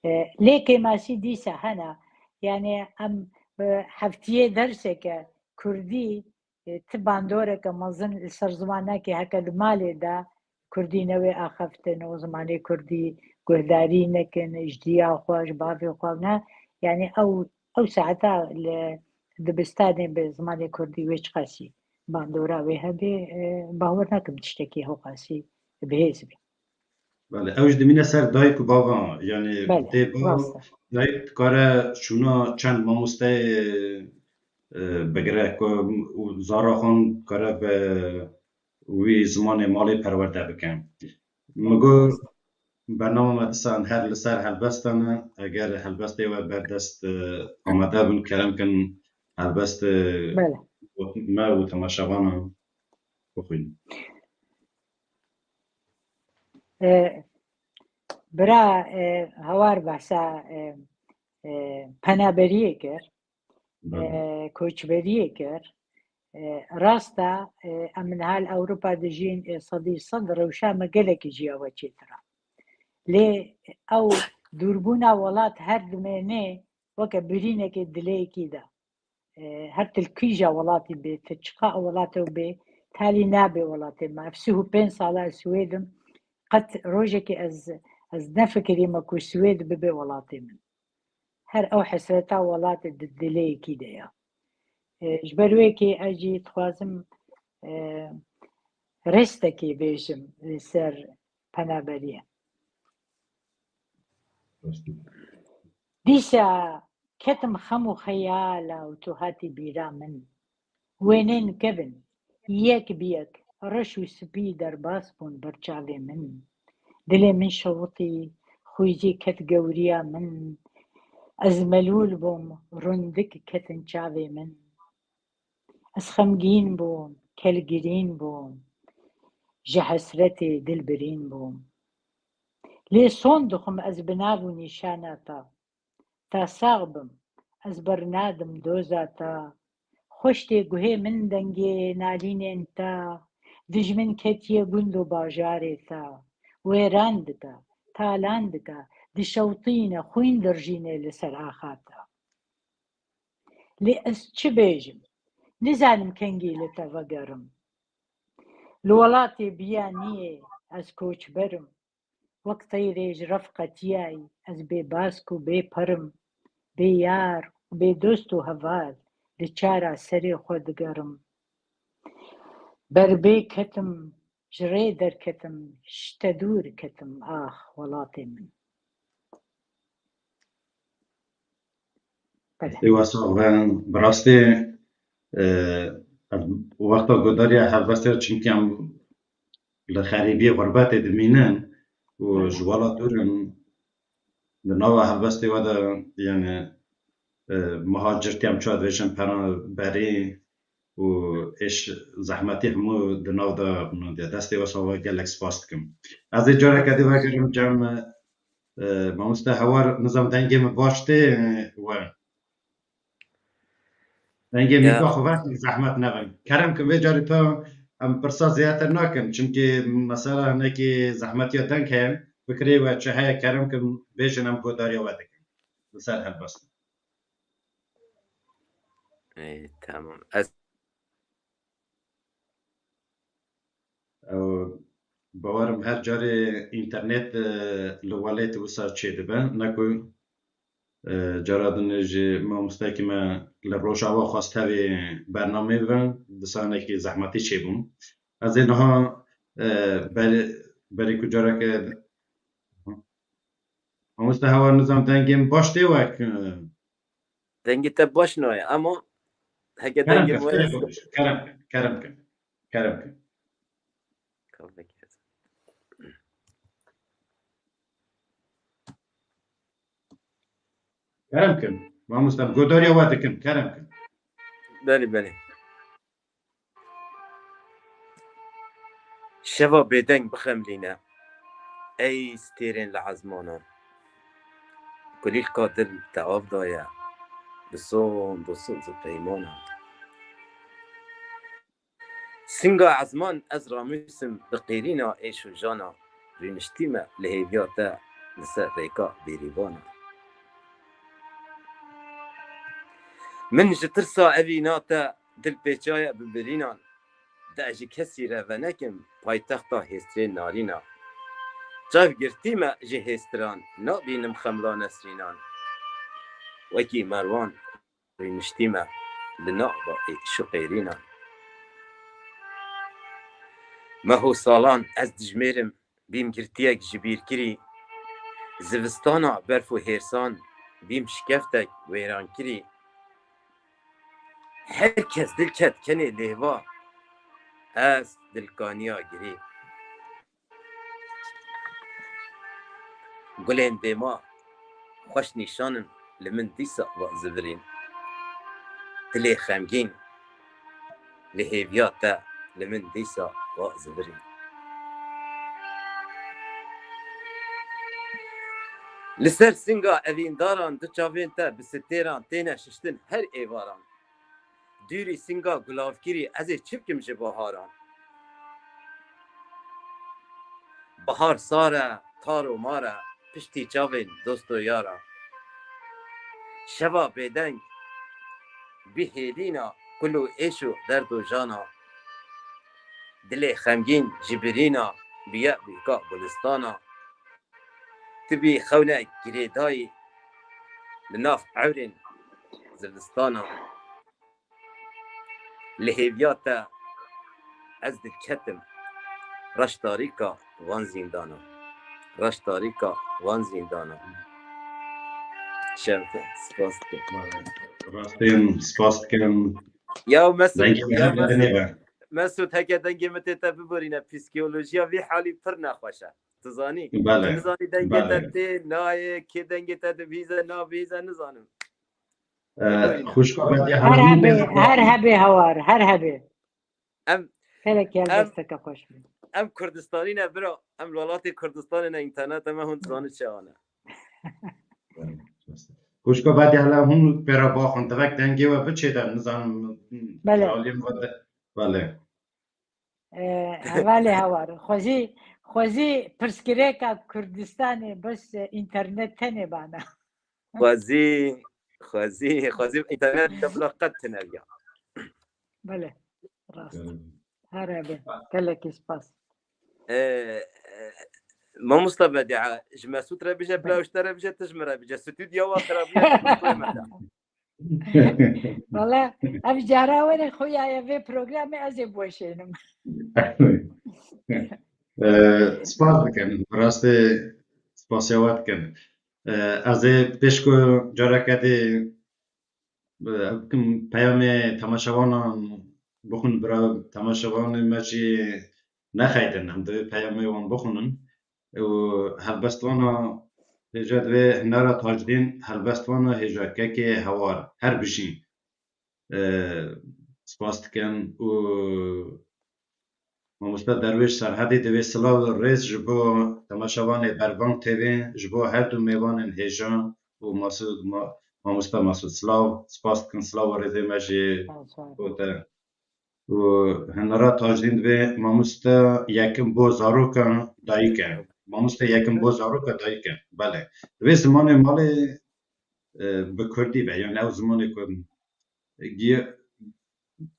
E, lê kêmasî dîsa hene. Yani em, e, heftiyê derseke kurdî, e, ti bandoreke mezin li ser ziman neke, heke di malê de kurdî newê axiftin û zimanê kurdî guhdarî nekin, ji diya xwe, ji bavê xwe ne. Yani ew, ew saeta li dibistanê bi zimanê kurdî wê çiqasî bandora wê hebe, e, bawer nakim tiştekî hewqasî bihêz be. Belê, ew jî dimîne ser dayik û bava. Yani Belê, tê ba, rast e. dayik dikare şûna çend mamosteyê, e, bigire ku û zara xwe dikare bi wî zimanê malê perwerde bike. Min got, bernama me disan her li ser helbestan e. Eger helbestê we berdest, e, amade bin, kerem kin helbest, e, Belê. me û temaşevanan bixwînin. E, bira, e, Hawar behsa, e, e, penaberiyê kir, Belê. e, koçberiyê kir. E, rast e, e, em niha li Ewropa dijîn, e, sedî sed rewşa me gelekî ji ya we çêtir e. Lê ew dûrbûna welat her dimêne weke birînekê dileyekî de. E, her tu li kîja welatî bê, tu çiqa welatê bê, talî nabe welatê me. Ev sih û pênc sala ez Swêd im, qet rojekê ez, ez nefikirîme ku Swêd bibe welatê min. Her ew hesreta welatê di dilê yekî de ya. E, ji ber wê yekê ez jî dixwazim, e, restekê bêjim li ser penaberiyê. Dîsa ketim xem û xeyala û tu hatî bîra min. Wênên kevin, yek bi yek, reş û spî derbas bûn ber çavê min. Dilê min şewitî, xwîzî ket gewriya min. Ez melûl bûm, rundik ketin çavê min. Ez xemgîn bûm, kelgirîn bûm. Ji hesretê dilbirîn bûm. Lê son dixwim ez bi nav û nîşana te. Ta sax bim, ez bernadim doza te. Xweş tê guhê min dengê nalînên te. Dijmin ketiye gund û bajarê te. Wêran dike, talan dike, dişewtîne, xwîn dirjîne li ser axa te. Lê ez çi bêjim? Nizanim kengî li te vegerim. Li welatê biyaniyê ez koçber im. Wek teyrê ji rev qetiyayî ez bê bask û bê per im, bê yar û bê dost û heval li çara serê xwe digerim. Ber bê ketim, ji rê derketim, ji te dûr ketim, ax welatê min. Belê. Destê we sax be. Bi rastî, e, ez wexta godariya helbestê, çimkî em li xerîbiyê, xurbetê dimînin û Belê. ji welat dûr in, di nava helbestê we de, yani, e, muhacirtî em çawa dibêjin, pera berî û êş zehmetî hemû di nav de rûnandiye. Destê we sax be, gelek spas dikim. Ez ê careke dî vegerim cem, e, mamoste Hewar, nizam dengê min baş tê, e, we. Dengê min Ya. Xwe ver, zehmet nebin. Kerem kin vê carî ta em pirsa zêdetir nakin. Çimkî mesela hinekî zehmetiya deng heye. Fikirê we çi heye, kerem kin bêjin, em godariya we dikin. Li ser helbest. Ey, tamam. Ez Ew, bawerim her carê înternet, e, li welêt wisa çêdibe. Ne ku, e, cara din jî mamostekî me li Rojava xwest tevî bernameyê bibe, disanekî zehmetî çêbûn. Ez ê niha, e, ber-, berî ku careke, mamoste Hewar, nizam dengê min baş tê wek, e, Dengê te baş nayê, ama heke Kerem dengê kin, we kerem kin, kerem kin, kerem kin. Kerem kin. Kavga kes. Kerem kin. Mamoste, em godariya we dikin, kerem kin. Belê, belê. Şeva bêdeng bixemlîne, ey stêrên li ezmanan. Kulîlka dil te av daye, bi son, bi son û peymanan. Singa ezman ez ramûsim bi qêrîna êş û jana, rûniştîme li hêviya te li ser rêka bêrîvana. Min ji tirsa evîna te dil pêçaye bi birînan, de ji kesî re venekim paytexta hêstirên narîna. Çav girtîme ji hêstiran, nabînim xemla nesrînan. Wekî merwan rûniştîme li nava êş û qêrînan. Meh û salan ez dijmêrim, bîm girtiyek ji bîrkirî, zivistana berf û hêrsan, bîm şikeftek wêrankirî. Her kes dil ket kenê lêva, ez dilkaniya girî. Gulên dêma xweş nîşan in, li min dîsa va zivirîn. Dilê xemgîn li hêviya te, li min dîsa va zivirîn. Li ser singa evîndaran du çavên te bi stêran têne şiştin her êvaran. Dûrî singa gulavkirî ez ê çi bikim ji baharan? Bahar sar e, tar û mar e, piştî çavên dost û yara. Şeva bêdeng, bihêlîna kul û êş û derd û jana. Dilê xemgîn ji birîna biye bîka gulistana. Tu bî xewnek girêdayî li nav ewrên zivistana. Li hêviya te ez dilketim. Reş tarîka van zîndana. Reş tarîka van zîndana. Şevke, spas dikim. Rastîn, spas dikim. Ya Mesut, Dengê ya me Mesut. Dinê be. Mesut, heke dengê min tê te biborîne, psîkolojiya vî halî pir nexweş e. Tu zanî? Bele. Tu nizanî dengê te Bele. Tê nayê, kê dengê te dibihîze, nabihîze, nizanim. Ee, Buyurun. Xwişka Bedî Her Hemî hebê, her hebê Hewar, her hebê. Em, Gelek em, helbesteke xweş bû. em Kurdistanî ne bira. Em li welatê Kurdistanê ne, înterneta me hûn dizanin çi ane. Xwişka Bedî, hele hûn pêra baxin, divek dengê we biçêde, nizanim, Belê. Aliyê we de. Belê. Hevalê Hawar. Xwezî, xwezî pirsgirêka Kurdistanê bes înternet tenê bana. Xwezî, xwezî, xwezî înternet de bila qet tine ya. Belê. Rast. Here be. Gelekî spas. Ee, e, Mamosta Bedîa, ji Mesûd re bije, bila ji te re bije, tu ji min re bije. Stûdyo wa xirabiya. Valla ev cara were xuya ye vê programê ez ê biweşênim. Ee, spas dikim. Rastê spasiya we dikim. Ee, ez ê pêş ku careke dê, e, bikim peyamê temaşevanan bixwin, bira temaşevanê me jî nexeytin. Em divê peyamê wan bixwinin. Û helbestvana hêja divê Hunera Tajdîn, helbestvana hêja kekê Hewar. Her bijîn. Ee, spas dikim û Mamoste Derwêş Serhedî divê silav û rêz ji bo temaşevanê Berbang T V, ji bo her du mêvanên hêja û Masûd, Ma-, Mamoste Masûd. Silav, spas dikim, silav û rêzê me jî bo te. Û Hunera Tajdîn divê mamoste yekim bo zaroka dayik e. Mamoste yekim bo zaroka dayik e. Belê. Divê zimanê malê, e, bi kurdî be. Yani ew zimanê ku Giya-,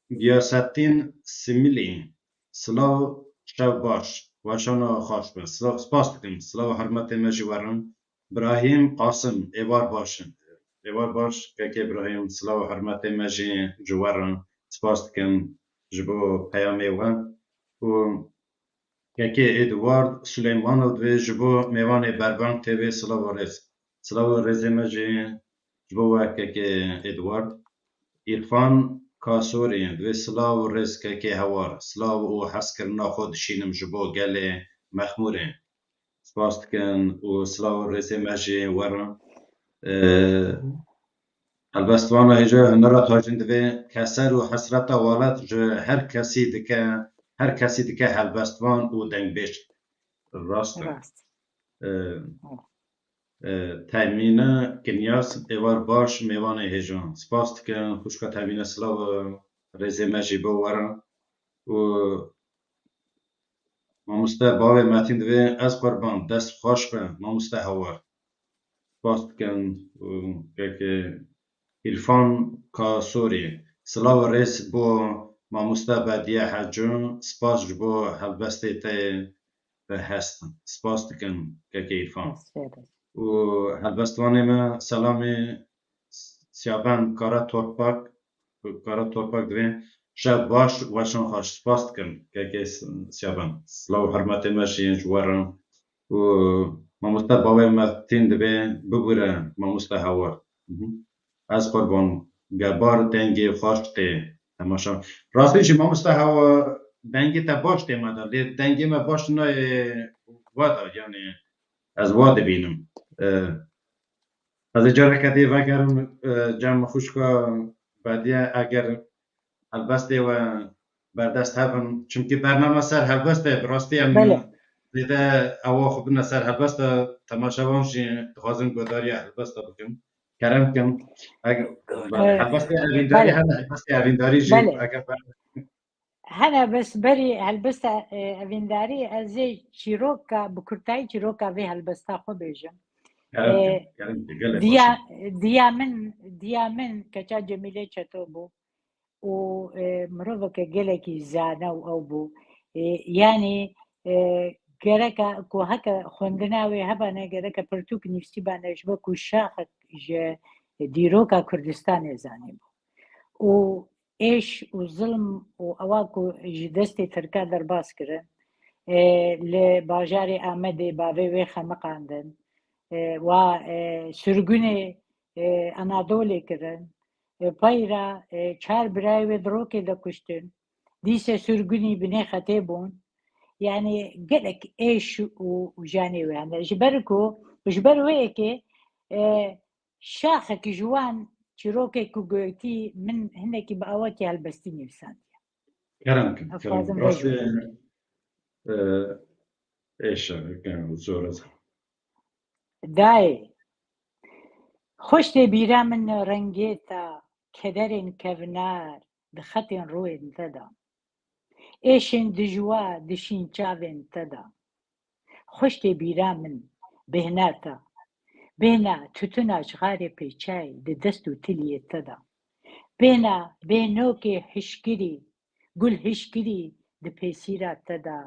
Giyasettin Similî, silav, şev baş, weşana xweş be. Silav, spas dikim. Silav û hurmetê me jî werin. Birahîm Qasim, êvar baş in. Êvar baş, kekê Birahîm, silav û hurmetê me jî ji werin. Spas dikim ji bo peyamê we. Û kekê Edward Suleymanov divê ji bo mêvanê Berbang T V silav û rêz. Silav û rêzê me jî ji bo we kekê Edward. Îrfan Kasorî divê silav û rêz kekê Hewar. Silav û hezkirina xwe dişînim ji bo gelê Mexmûrê. Spas dikin û silav û rêzê me jî werin. Ee, helbestvana hêja Hunera Tajdîn divê keser û hesreta welat ji her kesî dike, her kesî dike helbestvan û dengbêj. Rast e. Rast. Ee, e, Temîne Kinyas, êvar baş, mêvanê hêja. Spas dikin, xwişka Temîne, silav û rêzê me jî bo werin. Û Mamoste Bavê Metîn divê, ez qurban, dest xweş be, mamoste Hewar. Spas dikim, û kekê Îrfan Kasorî. Silav û rêz bo mamoste Bediye Heco, spas ji bo helbestê te bi hest. Spas dikim, kekê Îrfan. Û helbestvanê me selamê Siyaben Kara Torpak, Kara Torpak divê, şev baş, weşan xweş, spas dikim, kekê Siyaben. Silav û hurmetê me jî ji we re. Û mamoste Bavê Metîn divê, bigure, mamoste Hewar. Mhm. Ez qurban, gebar dengê xweş tê temaşa. Rastî jî mamoste Hewar, dengê te baş tê me de, lê dengê me baş nayê we de, yani ez wa dibînim. Ee, Ez ê careke dî vegerim, e, cem xwişka Bediye, eger helbestê we berdest hebin. Çimkî bername ser helbest e, bi rastî em Belê. zêde ewa xwe bine ser helbest e, temaşevan jî dixwazim guhdariya helbesta bikim. Kerem bikin. Eger, belê, E, helbestê evîndarî belê. hene, helbestê evîndarî jî Belê. eger ber- Hene bes berî helbesta, e, evîndarî ez ê çîroka, bi kurtayî çîroka vê helbesta xwe bêjim. Kerem E, bikin, kerem bikin, gelek Diya, baş e. diya min, diya min keça Cemîlê Çeto bû û, e, miroveke gelekî zane û ew bû. E, yanî, e, gereka ku heke xwendina wê hebane, gereke pirtûk nivîsîbane ji bo ku şaxek ji dîroka Kurdistanê zanîbû. Û êş û zilm û ewa ku ji destê Tirka derbas kirin, e, li bajarê Amedê bavê wê xemiqandin, e, wa, e, sirgûnê, e, Anadolê kirin, e, peyra, e, çar birayê wê di rokê de kuştin, dîse sirgûnî binê xetê bûn. Yani gelek êş û, û janê wê hene. Ji ber ku, ji ber wê yekê, e, şaxekî ji wan çîrokê ku goytî min hinekî bi awakî helbestî nivîsandiye. Kerem bikin, Ev kerem. xwazim Rastî, bêjim. Ee, eşe, yani zor ez. Dayê, xweş tê bîra min rengê te, kederên kevnar di xetên rûyên te de. Êşên dijwa dişîn çavên te de. Xweş tê bîra min bêhna te. Bêhna tutuna cixarê pêçay di dest û tiliyê te de. Bêhna bêhnokê hişkirî, gul hişkirî di pêsîra te de.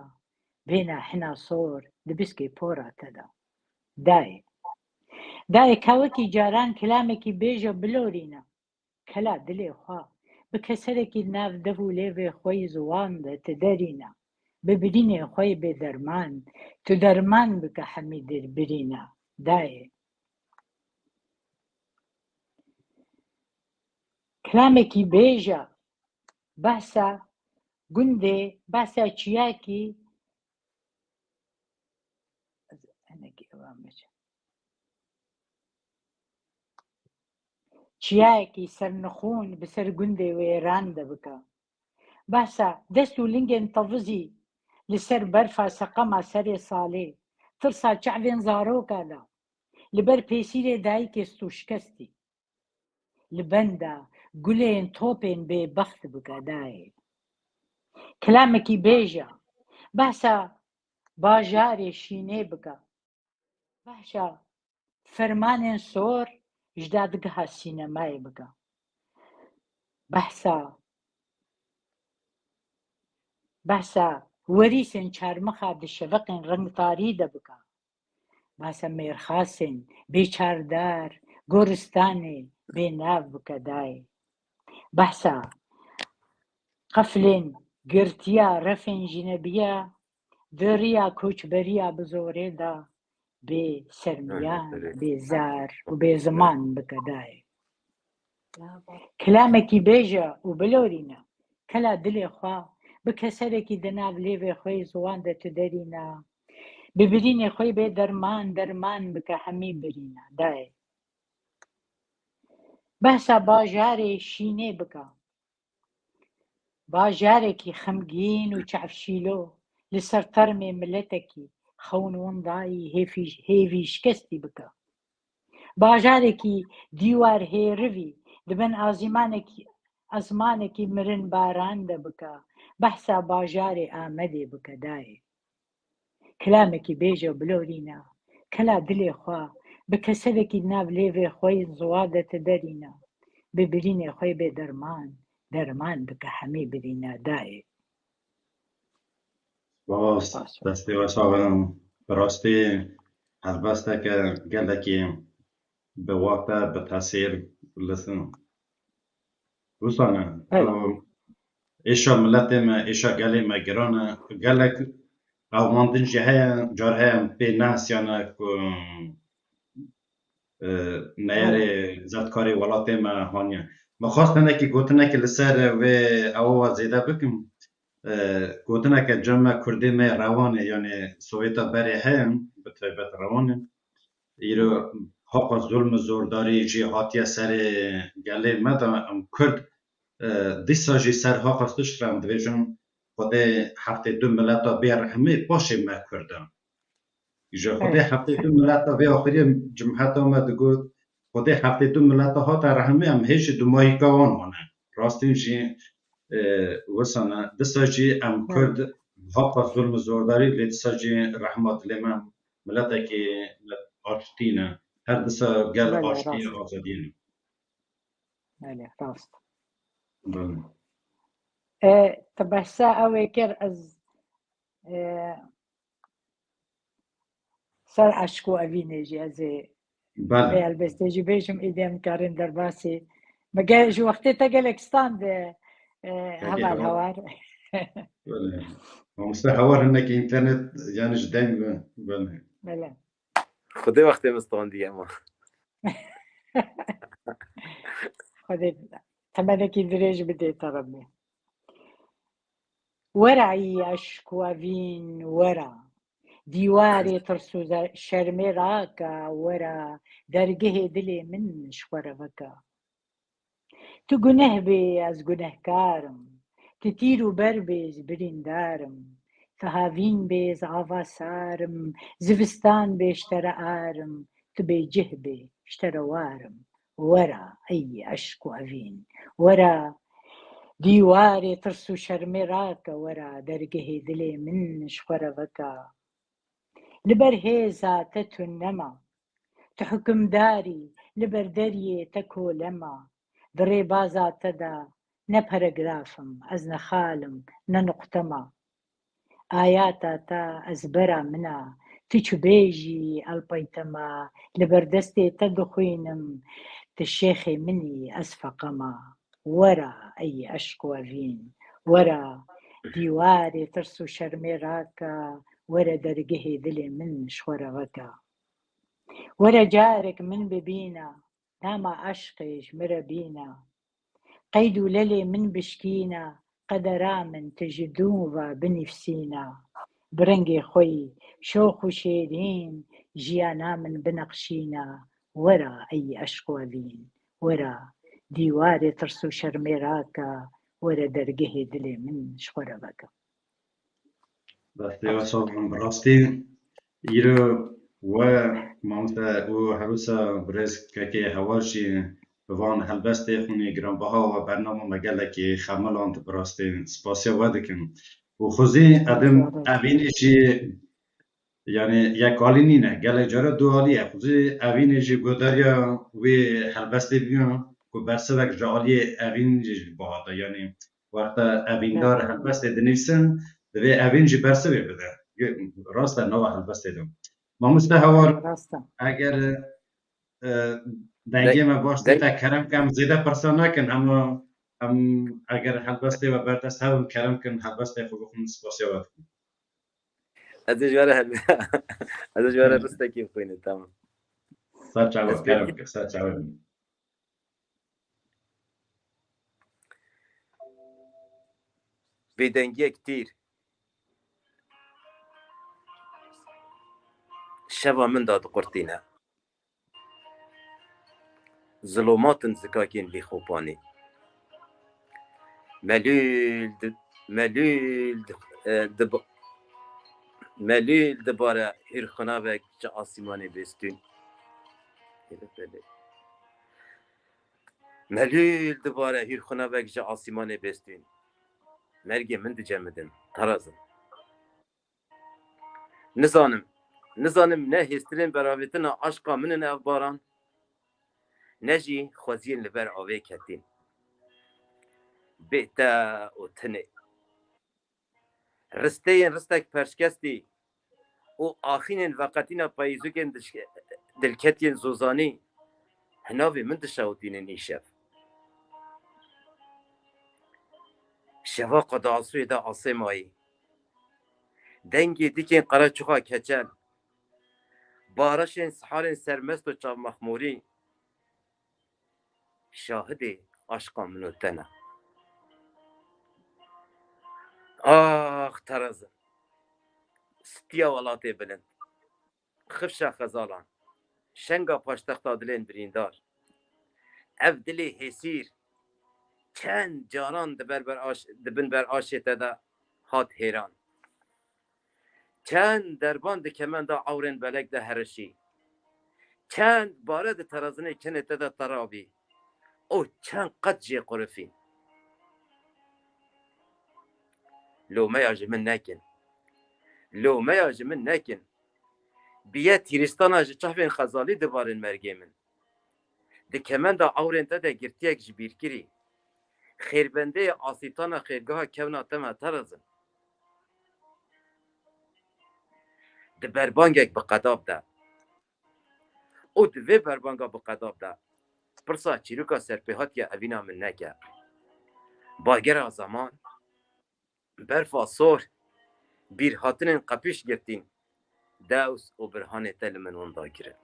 Bêhna hina sor di biskê pora te de. Dayê. Dayê ka wekî caran kilamekî bêje bilorîne. Kela dilê xwe, bi keserekî nav dev û lêvê xwe yî ziwan de tu derîne. Bi birînê xwe yê bê derman, tu derman bike hemî dir birîne. Dayê. Kilamekî bêje, behsa gundê, behsa çiyakî, hinekî ewan bêje. Çiyayekî sernixûn bi ser gundê wêran de bike. Behsa dest û lingên tevizî li ser berfa seqema serê salê, tirsa çavên zaroka de, li ber pêsîrê dayikê stûşkestî. Li benda gulên topên bêbext bike dayê. Kilamekî bêje, behsa bajarê şînê bike. Behsa fermanên sor ji dadgeha sînemayê bike. Behsa, behsa werîsên çarmixa di şeveqên rengtarî de bike. Behsa mêrxasên bê çardar, goristanê bê nav bike dayê. Behsa qeflên girtiya refên jinebiya, di riya koçberiya bi zorê de bê sermiyan, bê zar û bê ziman bike dayê. Kilamekî bêje û bilorîne, kela dilê xwe, bi keserekî di nav lêvê xwe yê ziwan de tu derîne. Bi birînê xwe yê bê derman, derman bike hemî birîne dayê. Behsa bajarê şînê bike. Bajarekî xemgîn û çavşîlo li ser termê miletekî xewn windayî hêfî-, hêvîşkestî bike. Bajarekî dîwar hêrivî di bin azîmanekî, ezmanekî mirinbaran de bike. Behsa bajarê Amedê bike dayê. Kilamekî bêje û bilorîne, kela dilê xwe, bi keserekî di nav lêvê xwe yên ziwa de tu derîne, bi birînê xwe yê bê derman, derman bike hemî birîne dayê. Spas, destê we sax bin. Bi rastî helbesteke gelekî bi wate, bi tesîr li sin. Wisa ne. Êşa miletê me, êşa gelê me giran e. Gelek qewmandin jî heye, car heye em pê nehisiyane ku, e, neyarê zevtkarê welatê me haniye. Me xwest hinekî gotinekê li ser vê ewa zêde bikim. E, gotineke cem me kurdê me rewan e, yanî Sowêta berê heye, bi taybet rewan e. Îro haqa zulm û zordarî jî hatiye serê gelê me de, em Kurd, e, dîsa jî ser haqa tişt re em dibêjin, Xwedê heftê du mileta bê rehmê, paşê me Kurd e. Ji Xwedê heftê du mileta vê axiriyê cumheta me digot, Xwedê heftê du mileta hate rehmê, em hê jî dumahîka wan mane. Rastîn jî, e, wisa ne. Disa jî em Kurd haqa zulm û zordarî, lê disa jî rehma dilê me, miletekî aştî ne. Her disa gel aştî, azadî ne. Belê, rast. Belê. E, tu behsa ew ê kir, ez, e, ser eşq û evînê jî ez ê vê helbestê jî bêjim, îdî em karin derbasî. Me ge-, ji wextê te gelek stand, e, heval hewar. Belê. Mamoste hewar hinekî înternet, yani ji deng ve. Belê. Belê. Xwedê wextê min standiye ma. Xwedê temenekî dirêj bidê te Rebbê. Wera yî eşq û evîn wera. Dîwarê tirs û ze-, şermê rake wera. Dergehê dilê min ji xwe re veke. Tu guneh bê, ez gunehkar im. Tu tîr û ber bê, ez birîndar im. Tu havîn bê, ez ava sar im, zivistan bê, ji te re ar im, tu bêcih bê, ji te re war im. Wera, ey eşq û evîn, wera, dîwarê tirs û şermê rake, wera, dergehê dilê min ji xwe re veke. Li ber hêza te tune ma, tu hukimdar î, li ber deriyê te kole ma, di rêbaza te de ne paragraf im, ez ne xal im, ne nuqte ma. Ayata te ezbera min e, tu çi bêjî, ez peytema, li ber destê te dixwînim, tu şêxê min î, ez feqema. Were, ey eşq û evîn, were, dîwarê tirs û şermê rake, were, dergehê dilê min ji xwe re veke. Were, carek min bibîne, nama eşqê ji min re bîne. Qeyd û lelê min bişkîne, qedera min tu ji dûn ve binivîsîne. Bi rengê xwe yî şox û şêrîn, jiyana min bineqşîne. Were, ey eşq û evîn, were, dîwarê tirs û şermê rake, were, dergehê dilê min ji xwe re veke. Destê we sax bin. Bi rastî îro we mamoste û herwisa birêz kekê Hewar jî bi van helbestê xwînê giranbaha we bernama me gelekî xemiland, bi rastî spasiya we dikim. Û xwezî edim evînê jî, yanî yekalî nîne, gelek cara dualî ye. Xwezî evînê jî godariya wê helbestê biyo ku bersivek ji aliyê evîn jî bihate. Yanî wexta evîndar helbestê dinivîsin, divê evîn jî bersivê bide. Rast e, nava helbestê de. Mamoste Hewar, Rast e. Eger, e, dengê me baş tê, te kerem ke em zêde pirsa nekin, hema em eger helbestê we berdest hebin, kerem kin helbestê xwe bixwin, spasiya we dikim. Ez ê ji we re hel-, ez ê ji we re ristekî bixwînim, tamam. Ser çawa, kerem ke, ser çawa. Bêdengiyek tîr şeva min da diqurtîne. Zilomatin zikakên bêxopanî. Melûl di-, melûl di-, e, dib-, melûl dibare hûrxinavek ji asîmanê bêstûn. Melûl dibare hûrxinavek ji asîmanê bêstûn. Mergê min dicemidin, tarazin. Nizanim, nizanim ne hêstirên beravêtina aşqa min in ev baran, ne jî xweziyên li ber avê ketîn. Bê te û tinê. Risteyên ristek perşkestî û axînên veqetîna payîzûkên diş-, dilketiyên zozanî hinavê min dişewitînin îşev. Şeva qe di asûyê de asê mayî. Dengê dîkên qereçoxa keçel, bareşên siharên sermest û çavmexmûrî şahidê aşqa min û te ne. Ax, terazin, stiya welatê bilind, xifşa xezalan, şenga paştexta dilên birîndar. Ev dilê hêsîr çend caran di ber, ber aş-, di bin ber aşê te de hat hêran. Çend derban di kemenda ewrên belek de herişî. Çend bare di terazinê kenê te de terabî. Û çend qet jê qurifî. Lomeya ji min nekin. Lomeya ji min nekin. Biye tîristana ji çavên xezalî dibarin mergê min. Di kemenda ewrên te de girtiyek ji bîrkirî. Xêrbendeyê asîtana xêrgeha kevna te me terizin. Di berbangek bi qedab de. Û di vê berbanga bi qedab de pirsa çîroka serpêhatiya evîna min neke. Bagera zeman, berfa sor, bîrhatinên qepîş girtîn, dews û birhanê te li min winda kirin.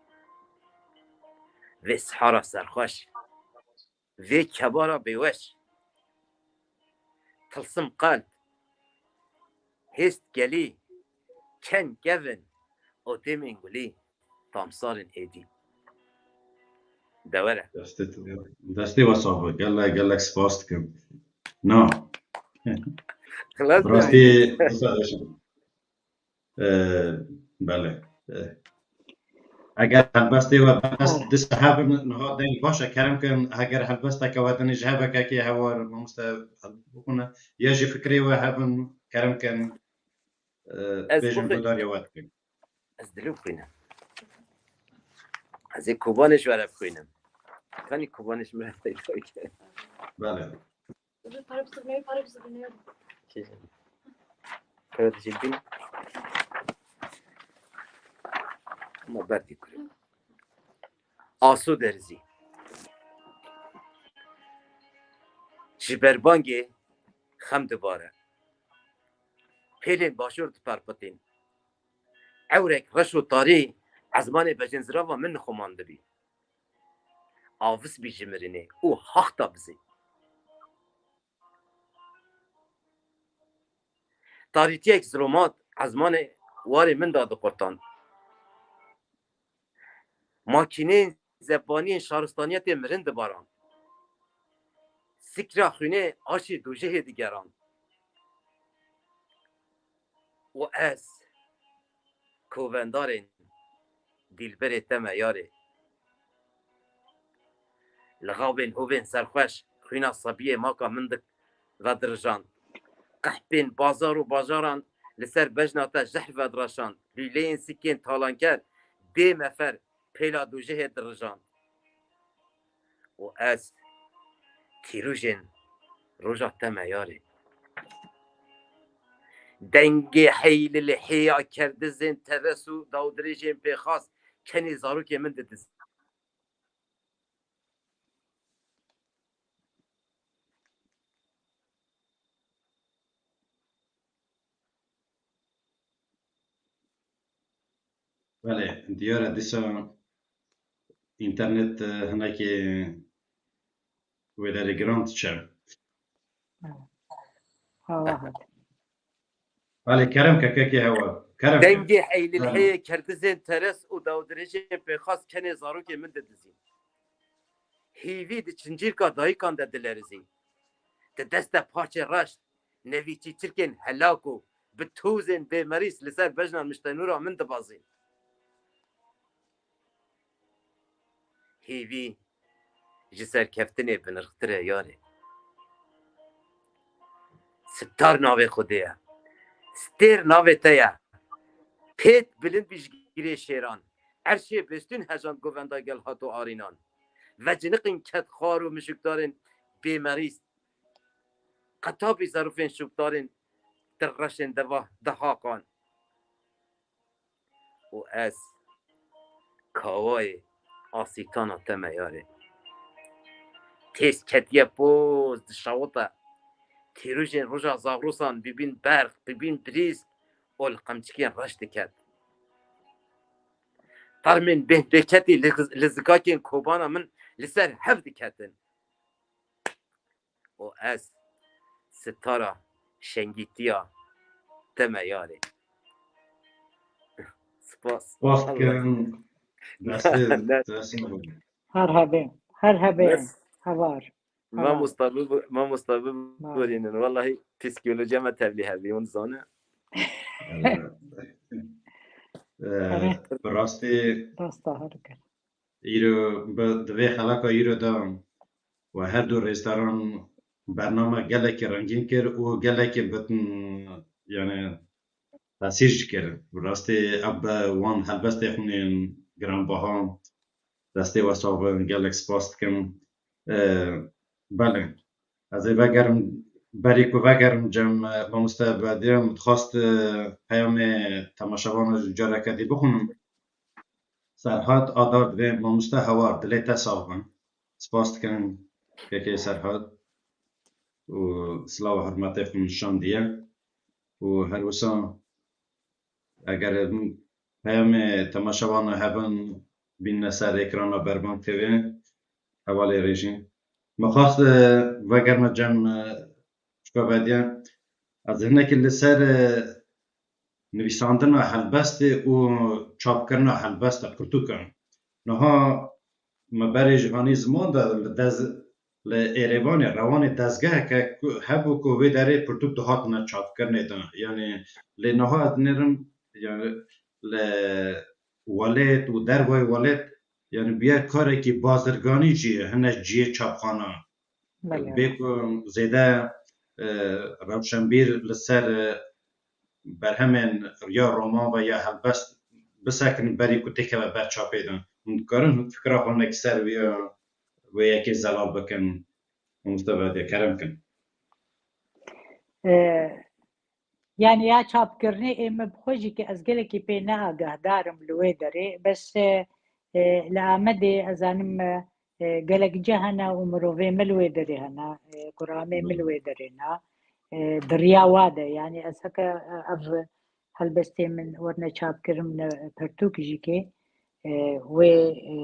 Vê sihara serxweş, vê kebara bêweş, tilsim qelb, hêst gelî, çend kevin û dêmên gulî, tamsarên êdî. De were. Destê, destê we sax be. Gelek, gelek spas dikim. Na. Xilas Rastî, be. Wisa dikim. E, belê. E, eger helbestê we bes disa hebin, niha deng baş e, kerem kin, eger helbesteke we dinê ji hevekekê hewar, mamoste, bixwine, ya jî fikrê we hebin, kerem kin, e, Ez bêjin bixwî- gudarya we dikin. Ez dilê bixwînim. Ez ê Kobanê ji we re bixwînim. Kanî Kobanê ji min re peyda bike. Belê. Para bizivinê, para bizivinê. Kê? Para dijî bin. Ama berdî kure. Aso derizî. Ji berbangê xem dibare. Pêlên başûr diperpitîn. Ewrek reş û tarî ezmanê bejên zirava min nixuman dibî. Avis bî ji mirinê û haxta bizî. Tarîtiyek zilomat ezmanê warê min da diqurtand. Makîneyên zebaniyên şaristaniyetê mirin dibaran. Sikra xwînê aşê dojehê digeran. Û ez, kovendarên dîlberê te me yarê. Li xabên hovên serxweş xwîna sebiyê maka min dik vedirijand. Qehpên bazar û bajaran li ser bejna te jehr vedireşand. Lûleyên sikên talanker bê mefer pêla dojehê dirijand. Û ez tîrûjên roja te me yarê. Dengê heylilhêya kerdizên teres û dawdirêjên pêxas kenê zarokê min didizî. Belê, diyar e dîsa înternet, e, hinekî wê derê giran diçe. Hava hat. Belê, kerem ke kekê hewa. Kerem ke. Dengê heylilheyê kerdizên teres û dawdirêjên pêxas kenê zarokê min didizî. Hîvî di çincîrka dayikan de dilerizî. Di dest de parçê reş, nevî çîçirkên helak û bi tozên bêmerîs li ser bejna niştenûra min dibazîn. Hêvî ji serkeftinê binirxtir e yarê. Sitar navê Xwedê ye. Stêr navê te ye. Pêt bilind bî ji girê şêran. Erşê bêstûn hejand govenda gel hato arînan. Veciniqîn ket xwar û mijûkdarên bêmerîs. Qetabî zerûfên şûkdarên di reşên deva dehaqan. Û ez kawayê asîtana te me yarê. Têz ketiye poz dişawite. Tîrûjên roja zagrosan bibîn berq, bibîn birîsk û li qemçikên reş diket. Termên bêhnbêketî li, li zikakên kobana min li ser hev diketin. Û ez sitara şengîtiya te me yarê. Spas. Spas dikim. Destê, destê xwe. Her hebê, her hebê. Bes. Hevar. Hevar. Mamosta bibo-, mamosta biborînin. Wellahî psîkolojiya me tevlî hebî, hûn zane. Ee, Erê. Bi rastî Rasta her kir. Îro bi, di vê xeleka îro de we her du rêzdaran bername gelekî rengîn kir û gelekî bi, yani, tesîr jî kir. Bi rastî ev bi wan helbestê xwînên giranbaha, destê we sax bin, gelek spas dikim. Ee, belê. Ez ê vegerim, berî ku vegerim cem, e, mamoste Bediye, min dixwest, e, peyamê temaşevanan ji careke dî bixwînim. Serhat Adar divê, mamoste Hewar, dilê te sax bin. Spas dikim kekê Serhat û silav û hurmetê xwe nişandiye. Û her wisa eger peyamê temaşevanan hebin, bînine ser ekrana Berbang T V, hevalê rêjî. Me xwest, e, vegerme cem, e, çika Bediye. Ez hinekî li ser, e, nivîsandina helbestê û çapkirina helbesta pirtûkan. Niha me berê ji hanî ziman de li dez-, li Êrêvanê, Rewanê dezgeheke ku hebû ku wê derê pirtûk dihatine çapkirinê de. Yanî lê niha ez dinêrim yani li welêt û dervayê welêt, yani bûye karekî bazirganî jî hine cihê çapxanan. Belê. Bê ku zêde, e, rewşenbîr li ser, e, berhemên ya roman ve ya helbest bisekin berî ku têkeve ber çapê de. Hûn dikarin fikra xwe nek ser wê, wê yekê zelal bikin? Mamoste Vediye, kerem kin. E, Yani ya çapkirinê ê me bi xwe jî ke ez gelekî pê neagehdar im li wê derê. Bes, e, e, li Amedê ez zanim, e, e, gelek cih hene û mirovê me li wê derê hene, e, kuramê me li wê derê ne. E, di riya wa de, yani ez heke, e, ev helbestê min werine çapkirin, e, pertûk jî ke, e, wê, e,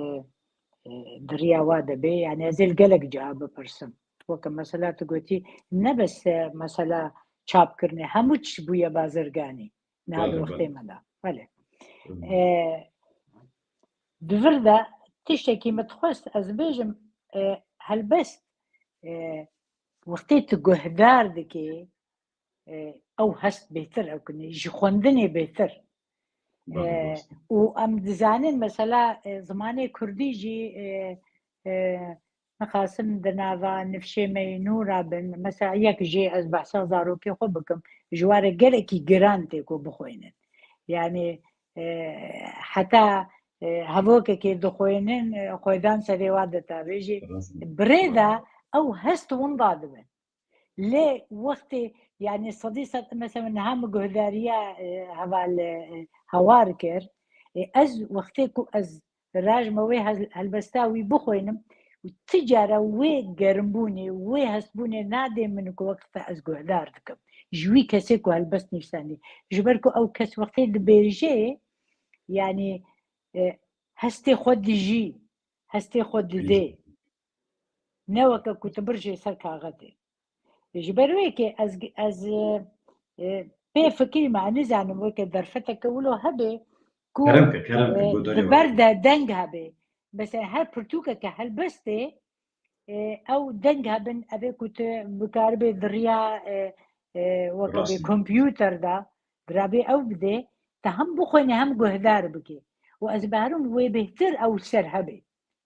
e, di riya wa de bê. Yani ez ê li gelek ciha bipirsim. Weke mesela tu gotî, ne bes, e, mesela çapkirinê, hemû tişt bûye bazirganî. Niha di Belê, wextê belê. me de. Belê. Hı hı. E, di vir de tiştekî min dixwest ez bêjim, e, helbest, e, wextê tu guhdar dikê, e, ew hest bêhtir ew kinê, ji xwendinê bêhtir. Belê, E, rast. Û em dizanin mesela, e, zimanê kurdî jî, e, e, nixasim di nava nifşê me yê nû ra bin. Mesela yek jê ez behsa zarokê xwe bikim, ji wa re gelekî giran tê ku bixwînin. Yani, e, heta, e, hevokekê dixwînin, e, xwedan serê wa de tavêjî. Rast. Birê de ew hest winda dibin. Lê wextê, yani sedî sed, mesela niha min guhdariya, e, heval, e, hawar kir. E, ez wextê ku ez rajme wê hel-, helbesta wî bixwînim, û ti cara wê gerimbûnê, wê hestbûnê nadê min ku wexta ez guhdar dikim. Ji wî kesê ku helbest nivîsandî. Ji ber ku ew kes wextê dibêje, yani, e, hestê xwe dijî, hestê xwe didê. Ne weke ku tu birjê ser kaxetê. Ji ber wê ke ez, ez, e, pê fikirî me, nizanim weke derfeteke wilo hebe ku, Kerem ke, kerem ke, e, guhdarî di ber de deng hebe. Mesela her pirtûkeke helbestê, e, ew deng hebin, evê ku tu bikaribê di riya, e, e, weke bê Rastî. Kompûter de, dirabê ew bidê, te hem bixwînî hem guhdar bikî. Û ez bawerim wê bêhtir ew ser hebê.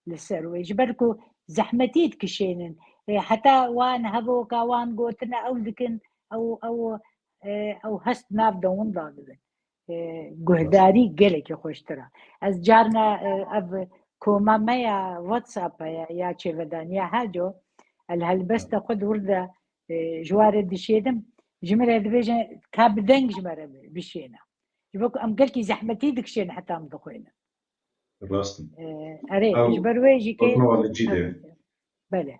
Li ser wê. Ji ber ku zehmetî dikişênin. E, heta wan hevoka wan gotine ew dikin, ew, ew, e, ew hest nav de winda dibin. E, guhdarî gelekî xweştir e. Ez carna, e, ev koma me ya WhatsApp heye, ya çêvedaniya Haco, el helbesta xwe di wir de, e, ji wa re dişêdim. Ji min re dibêje, ka bi deng ji me re bi-, bişêne. Ji bo ku em gelkî zehmetî dikişêne heta em dixwînin. Rast in. E, erê, Ew ji ber wê jî ke gotina we li cî de. Belê.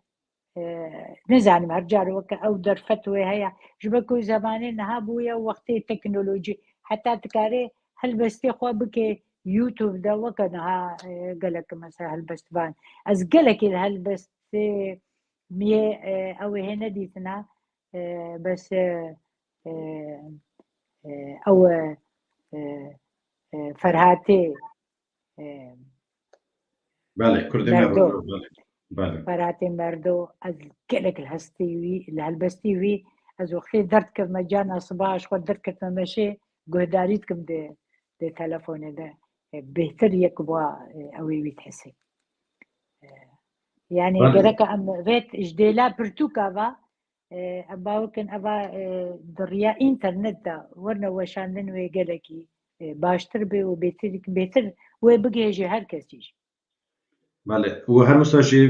E, nizanim her car weke ew derfet wê heye. Ji ber ku zemanê niha bûye wextê teknolojî. Heta dikarê helbestê xwe bike YouTube de weke niha, e, gelek mesela helbestvan. Ez gelekî li helbestê miyê, e, ew ê hê nedîtina. E, bes, e, e, e, ew, e, e, e, Ferhatê, e, Belê, Kurdê me Merdo. Rojava, belê. Belê. Ferhatê Merdo, ez gelek li hestê wî, li helbestî wî, ez wextê derdikevme cana sibaha ji xwe derdikevme meşê, guhdarî dikim di, di telefonê de. E, bêhtir yek wa, e, ew ê wî dihesê. E, yani Belê. Gereka em vêt ji dêla pirtûka va, e, em bawer kin eva, e, di riya înternet de werine weşandin wê gelekî, e, baştir bê û bêtir, bêtir wê bigihêje her kesî jî. Belê. Û her wisa jî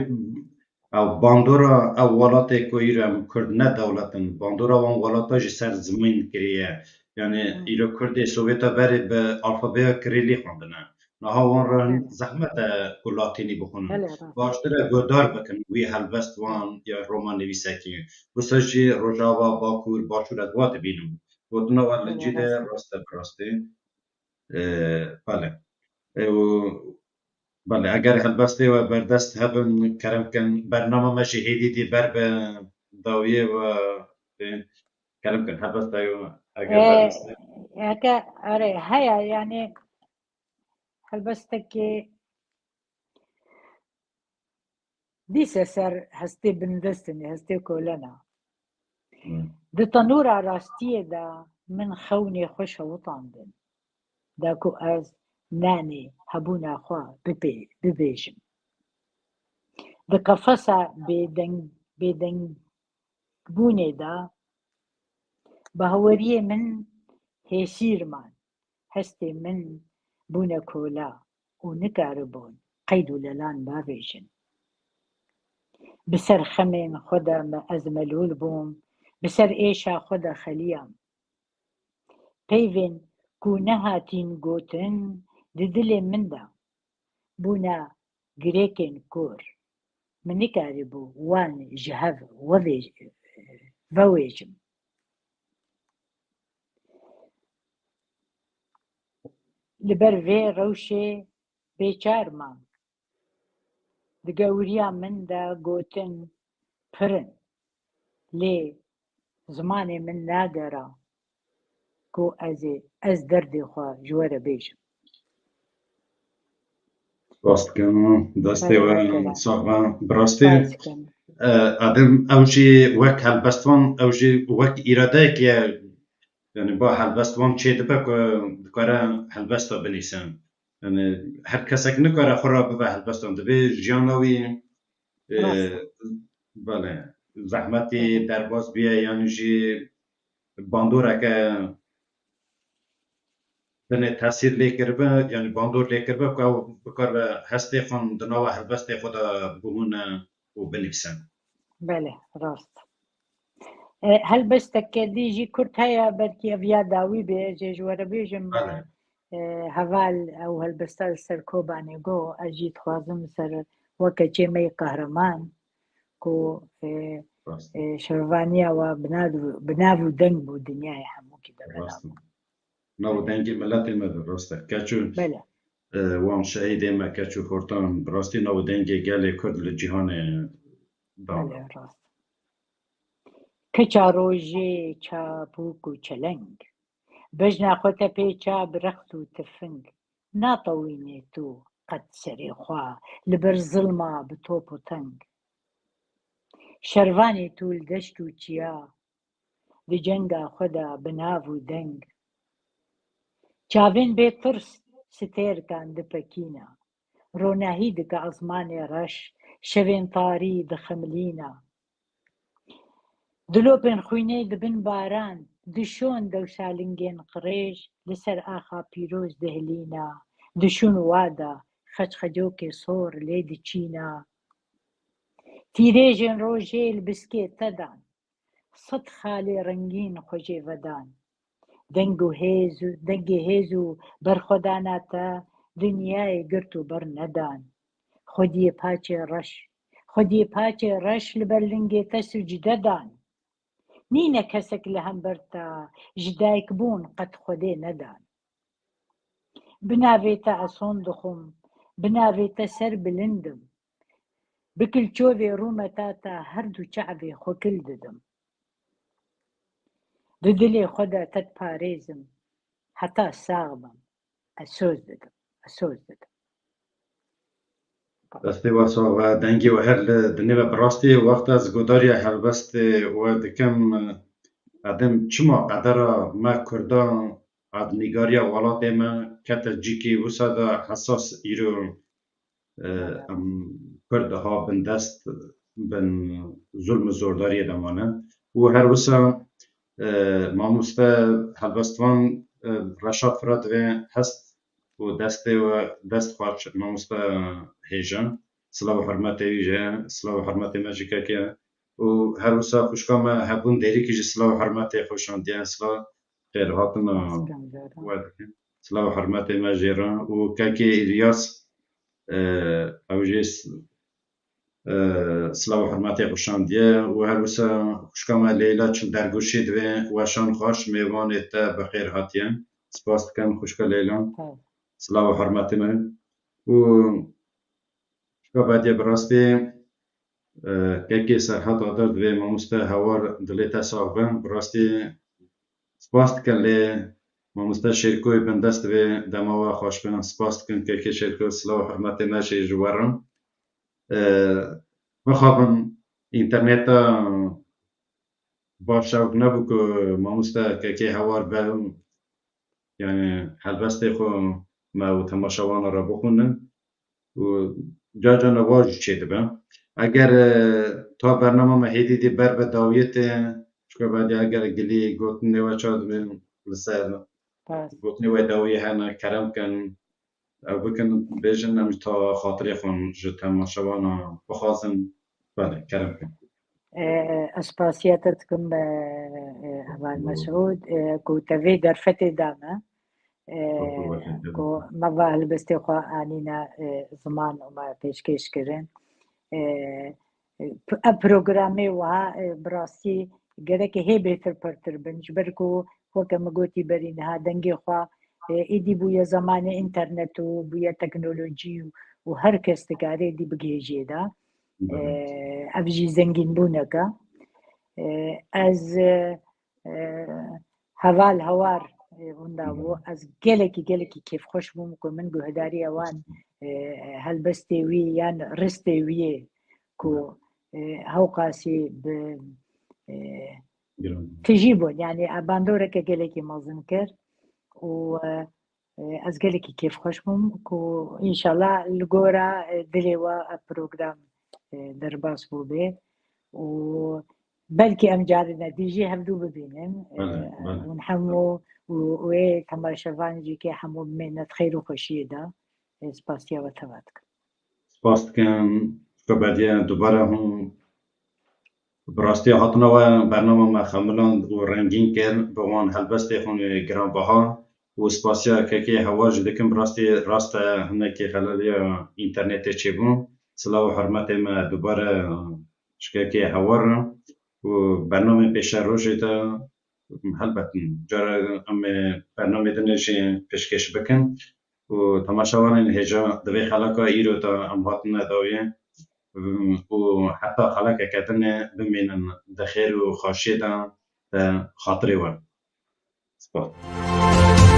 ew bandora ew welatê ku îro em Kurd ne dewlet in, bandora wan welata jî ser zimîn kiriye. Yani Hmm. îro Kurdê Sovyeta berê bi alfabeya Kirîlî xwendine. Niha wan re Evet. zehmet e ku latînî bixwînin. Belê, rast. Baştir e guhdar bikin wî helbest wan ya roman nivîsekî. Wisa jî Rojava, Bakur, Başûr ez wa dibînim. Gotina we li Belê, cî de rast e. Rast e bi rastî. E, belê. E, û, belê, eger helbestê we berdest hebin, kerem kin, bernama me jî hêdî dî ber bi dawiyê we, e, kerem kin, helbesta we, eger E, berdest e. Heke, erê, heye, yani, helbestekê dîse ser hestê bindestinê, hestê kolena. Hmm. Di tenûra rastiyê de min xewnê xwe şewitandin. da ku ez nanê hebûna xwe bipê-, bibêjim. Di qefesa bêdeng-, bêdengbûnê de baweriyê min hêsîr man, hestê min bûne kola û nikaribûn qeyd û lelan bavêjin. Bi ser xemên xwe de me-, ez melûl bûm, bi ser êşa xwe de xeliyam. Peyvên ku nehatîn gotin di dilê min de bûne girêkên kor. Min nikarîbû wan ji hev wevê-, vewêjim. Li ber vê rewşê bêçar mam. Di gewriya min de gotin pir in, lê zimanê min nagera ku ez ê, ez derdê xwe ji we re bêjim. Spas dikim. Destê we sax be. Bi rastî, e, Adem, ew jî wek helbestvan, ew jî wek îradeyek ye. Yani ba helbestvan çê dibe ku dikare helbesta binîse. Yani her kesek nikare xwe re bibe helbestvan. Divê jiyana wî, e, bele, zehmetî derbas biye, yani jî bandoreke binê tesîr lê kiribe, yani bandor lê kiribe ku ew bikaribe hestê xwe di nava helbestê xwe de bihûne û binivîse. Belê, rast. E, helbesteke dî jî kurt heye, belkî ev ya dawî be, ez ê ji we re bêjim. Belê. E, heval ew helbesta li ser Kobanê got, ez jî dixwazim ser weke çê me yê qehreman ku, e, Rast. e, şervaniya we bi nav, bi nav û deng bû dinyayê hemûkî de belav. Rast. Nav û dengê miletê me de rast e. Keç û, Belê. e, wan şehîdê me keç û xortan bi rastî nav û dengê gelê Kurd li cîhanê da. Belê, rast. Keça rojê çapûk û çeleng. Bejna xwe te pê ça bi rext û tifing. Natewînê tu qet serê xwe li ber zilma bi top û teng. Şervanê tu li deşt û çiya, di cenga xwe de bi nav û deng. Çavên bêtirs stêrkan dipekîne. Ronahî dike ezmanê reş, şevên tarî dixemilîne. Dilopên xwînê dibin baran, dişon dewsa lingên qirêj li ser axa pîroz dihilîne, dişon wa de xeçxecokê sor lê diçîne. Tîrêjên rojê li biskê te dan, sed xalê rengîn xwe jê vedan. Deng û hêz û, dengê hêz û berxwedana te dinyayê girt û ber nedan. Xwediyê paçê reş, xwediyê paçê reş li ber lingê te sucde dan. Nîne kesek li hember te ji dayikbûn qet Xwedê nedan. Bi navê te ez hon dixwim, bi navê te ser bilind im. Bi kilçovê rûmeta te her du çavê xwe kil didim. Di dilê xwe de te diparêzim, heta sax bim. Ez soz didim, ez soz didim. Destê we sax be, dengê we her li dinê be. Bi rastî wexta ez godariya helbestê we dikim, Edem, çima qedera me Kurdan, adnîgariya welatê me kete cîkî wisa de hesas îro, e, em Kurd ha bindest bin zulm û zordariyê de mane. Û her wisa, e, mamoste helbestvan, e, Reşad Firat divê hest û destê we dest xwaç mamoste hêja. Silav û hurmetê wî jî, silav û hurmetê me jî keke. Û her wisa xwişka me hebûn Dêrikî jî silav û hurmetê xwe şandiye. Silav, xêr hatina we dikin. Silav û hurmetê me jê re. Û kekê Îlyas, e, ew jî s-, e, silav û hurmetê xwe şandiye. Û her wisa xwişka me Leyla çil dergoşî divê weşan xweş mêvanê te bi xêr hatiye. Spas dikim xwişka Leyla. Silav û hurmetê me. Û Şika Bediye bi rastî, e, kekê Serhat Adil divê mamoste Hawar dilê te sax be. Bi rastî spas dikin lê mamoste Şêrkoyê bindest divê dema we xweş be. Spas dikin kekê Şêrko, silav û hurmetê me jî ji we re. E, mixabin înterneta baş şewq nebû ku mamoste kekê Hawar be. Yani helbestê xwe me û temaşewana re bixwînin û carca ne vaj jî çêdibe. Eger, e, ta bernama me hêdî dî ber bi dawiyê tê, çika bediya eger gilî gotinê we çawa dibin li ser Baş. Gotinê we dawiyê hene, kerem kin, ew bikin, bêjin, em ji ta xatirê xwe ji temaşewana bixwazin. Belê, kerem kin. E, ez spasiya te dikim, e, e, Heval Mesûd, e, ku te vê derfetê da me. E, Ku me va helbestê xwe anîne, e, ziman û me pêşkêş kirin. E, e, p-, ev programê wiha, e, bi rastî gerek hê bêtir pirtir bin. Ji ber ku weke min gotî berî niha dengê xwe, e, êdî bûye zemanê înternet û bûye teknolojî û, û her kes dikare êdî bigihêjê de. E, ev jî zengînbûnek e. E, ez, e, e, heval hewar, e, winda bû. Ez gelekî, gelekî kêfxweş bûm ku min guhdarî ewan, e, helbestê wî yan ristê wî yê ku, e, hewqasî bi, e, Giran. Tijî bûn. Yani, e, bandoreke gelekî mezin kir û, e, e, ez gelekî kêfxweş bûm ku înşallah li gora, e, dilê we ev program, e, derbas bûbê û belkî em carine dî jî hevdû bibînin. E, Belê, belê. Hûn hemû û, û ê temaşevan jî ke hemû bimêne di xêr û xweşiyê de. E, spasiya we teva dikim. Spas dikim, xebediye dubare hûn bi rastî hatina we bernama me xemiland û rengîn kir, bi wan helbestê xwe giranbaha û spasiya kekê Hewar jî dikim. Bi rastî rast e, hinekî xeleliya înternetê çêbû. Silav û hurmetê me dubare ji kekê Hewar re û bernamên pêşerojê de helbet cara em ê bernamê din jî pêşkêş bikin. û temaşevanên hêja di vê xeleka îro de em hatine dawiyê, û heta xelekeke din ê bimînin di xêr û xweşiyê de, di xatirê we. Spas.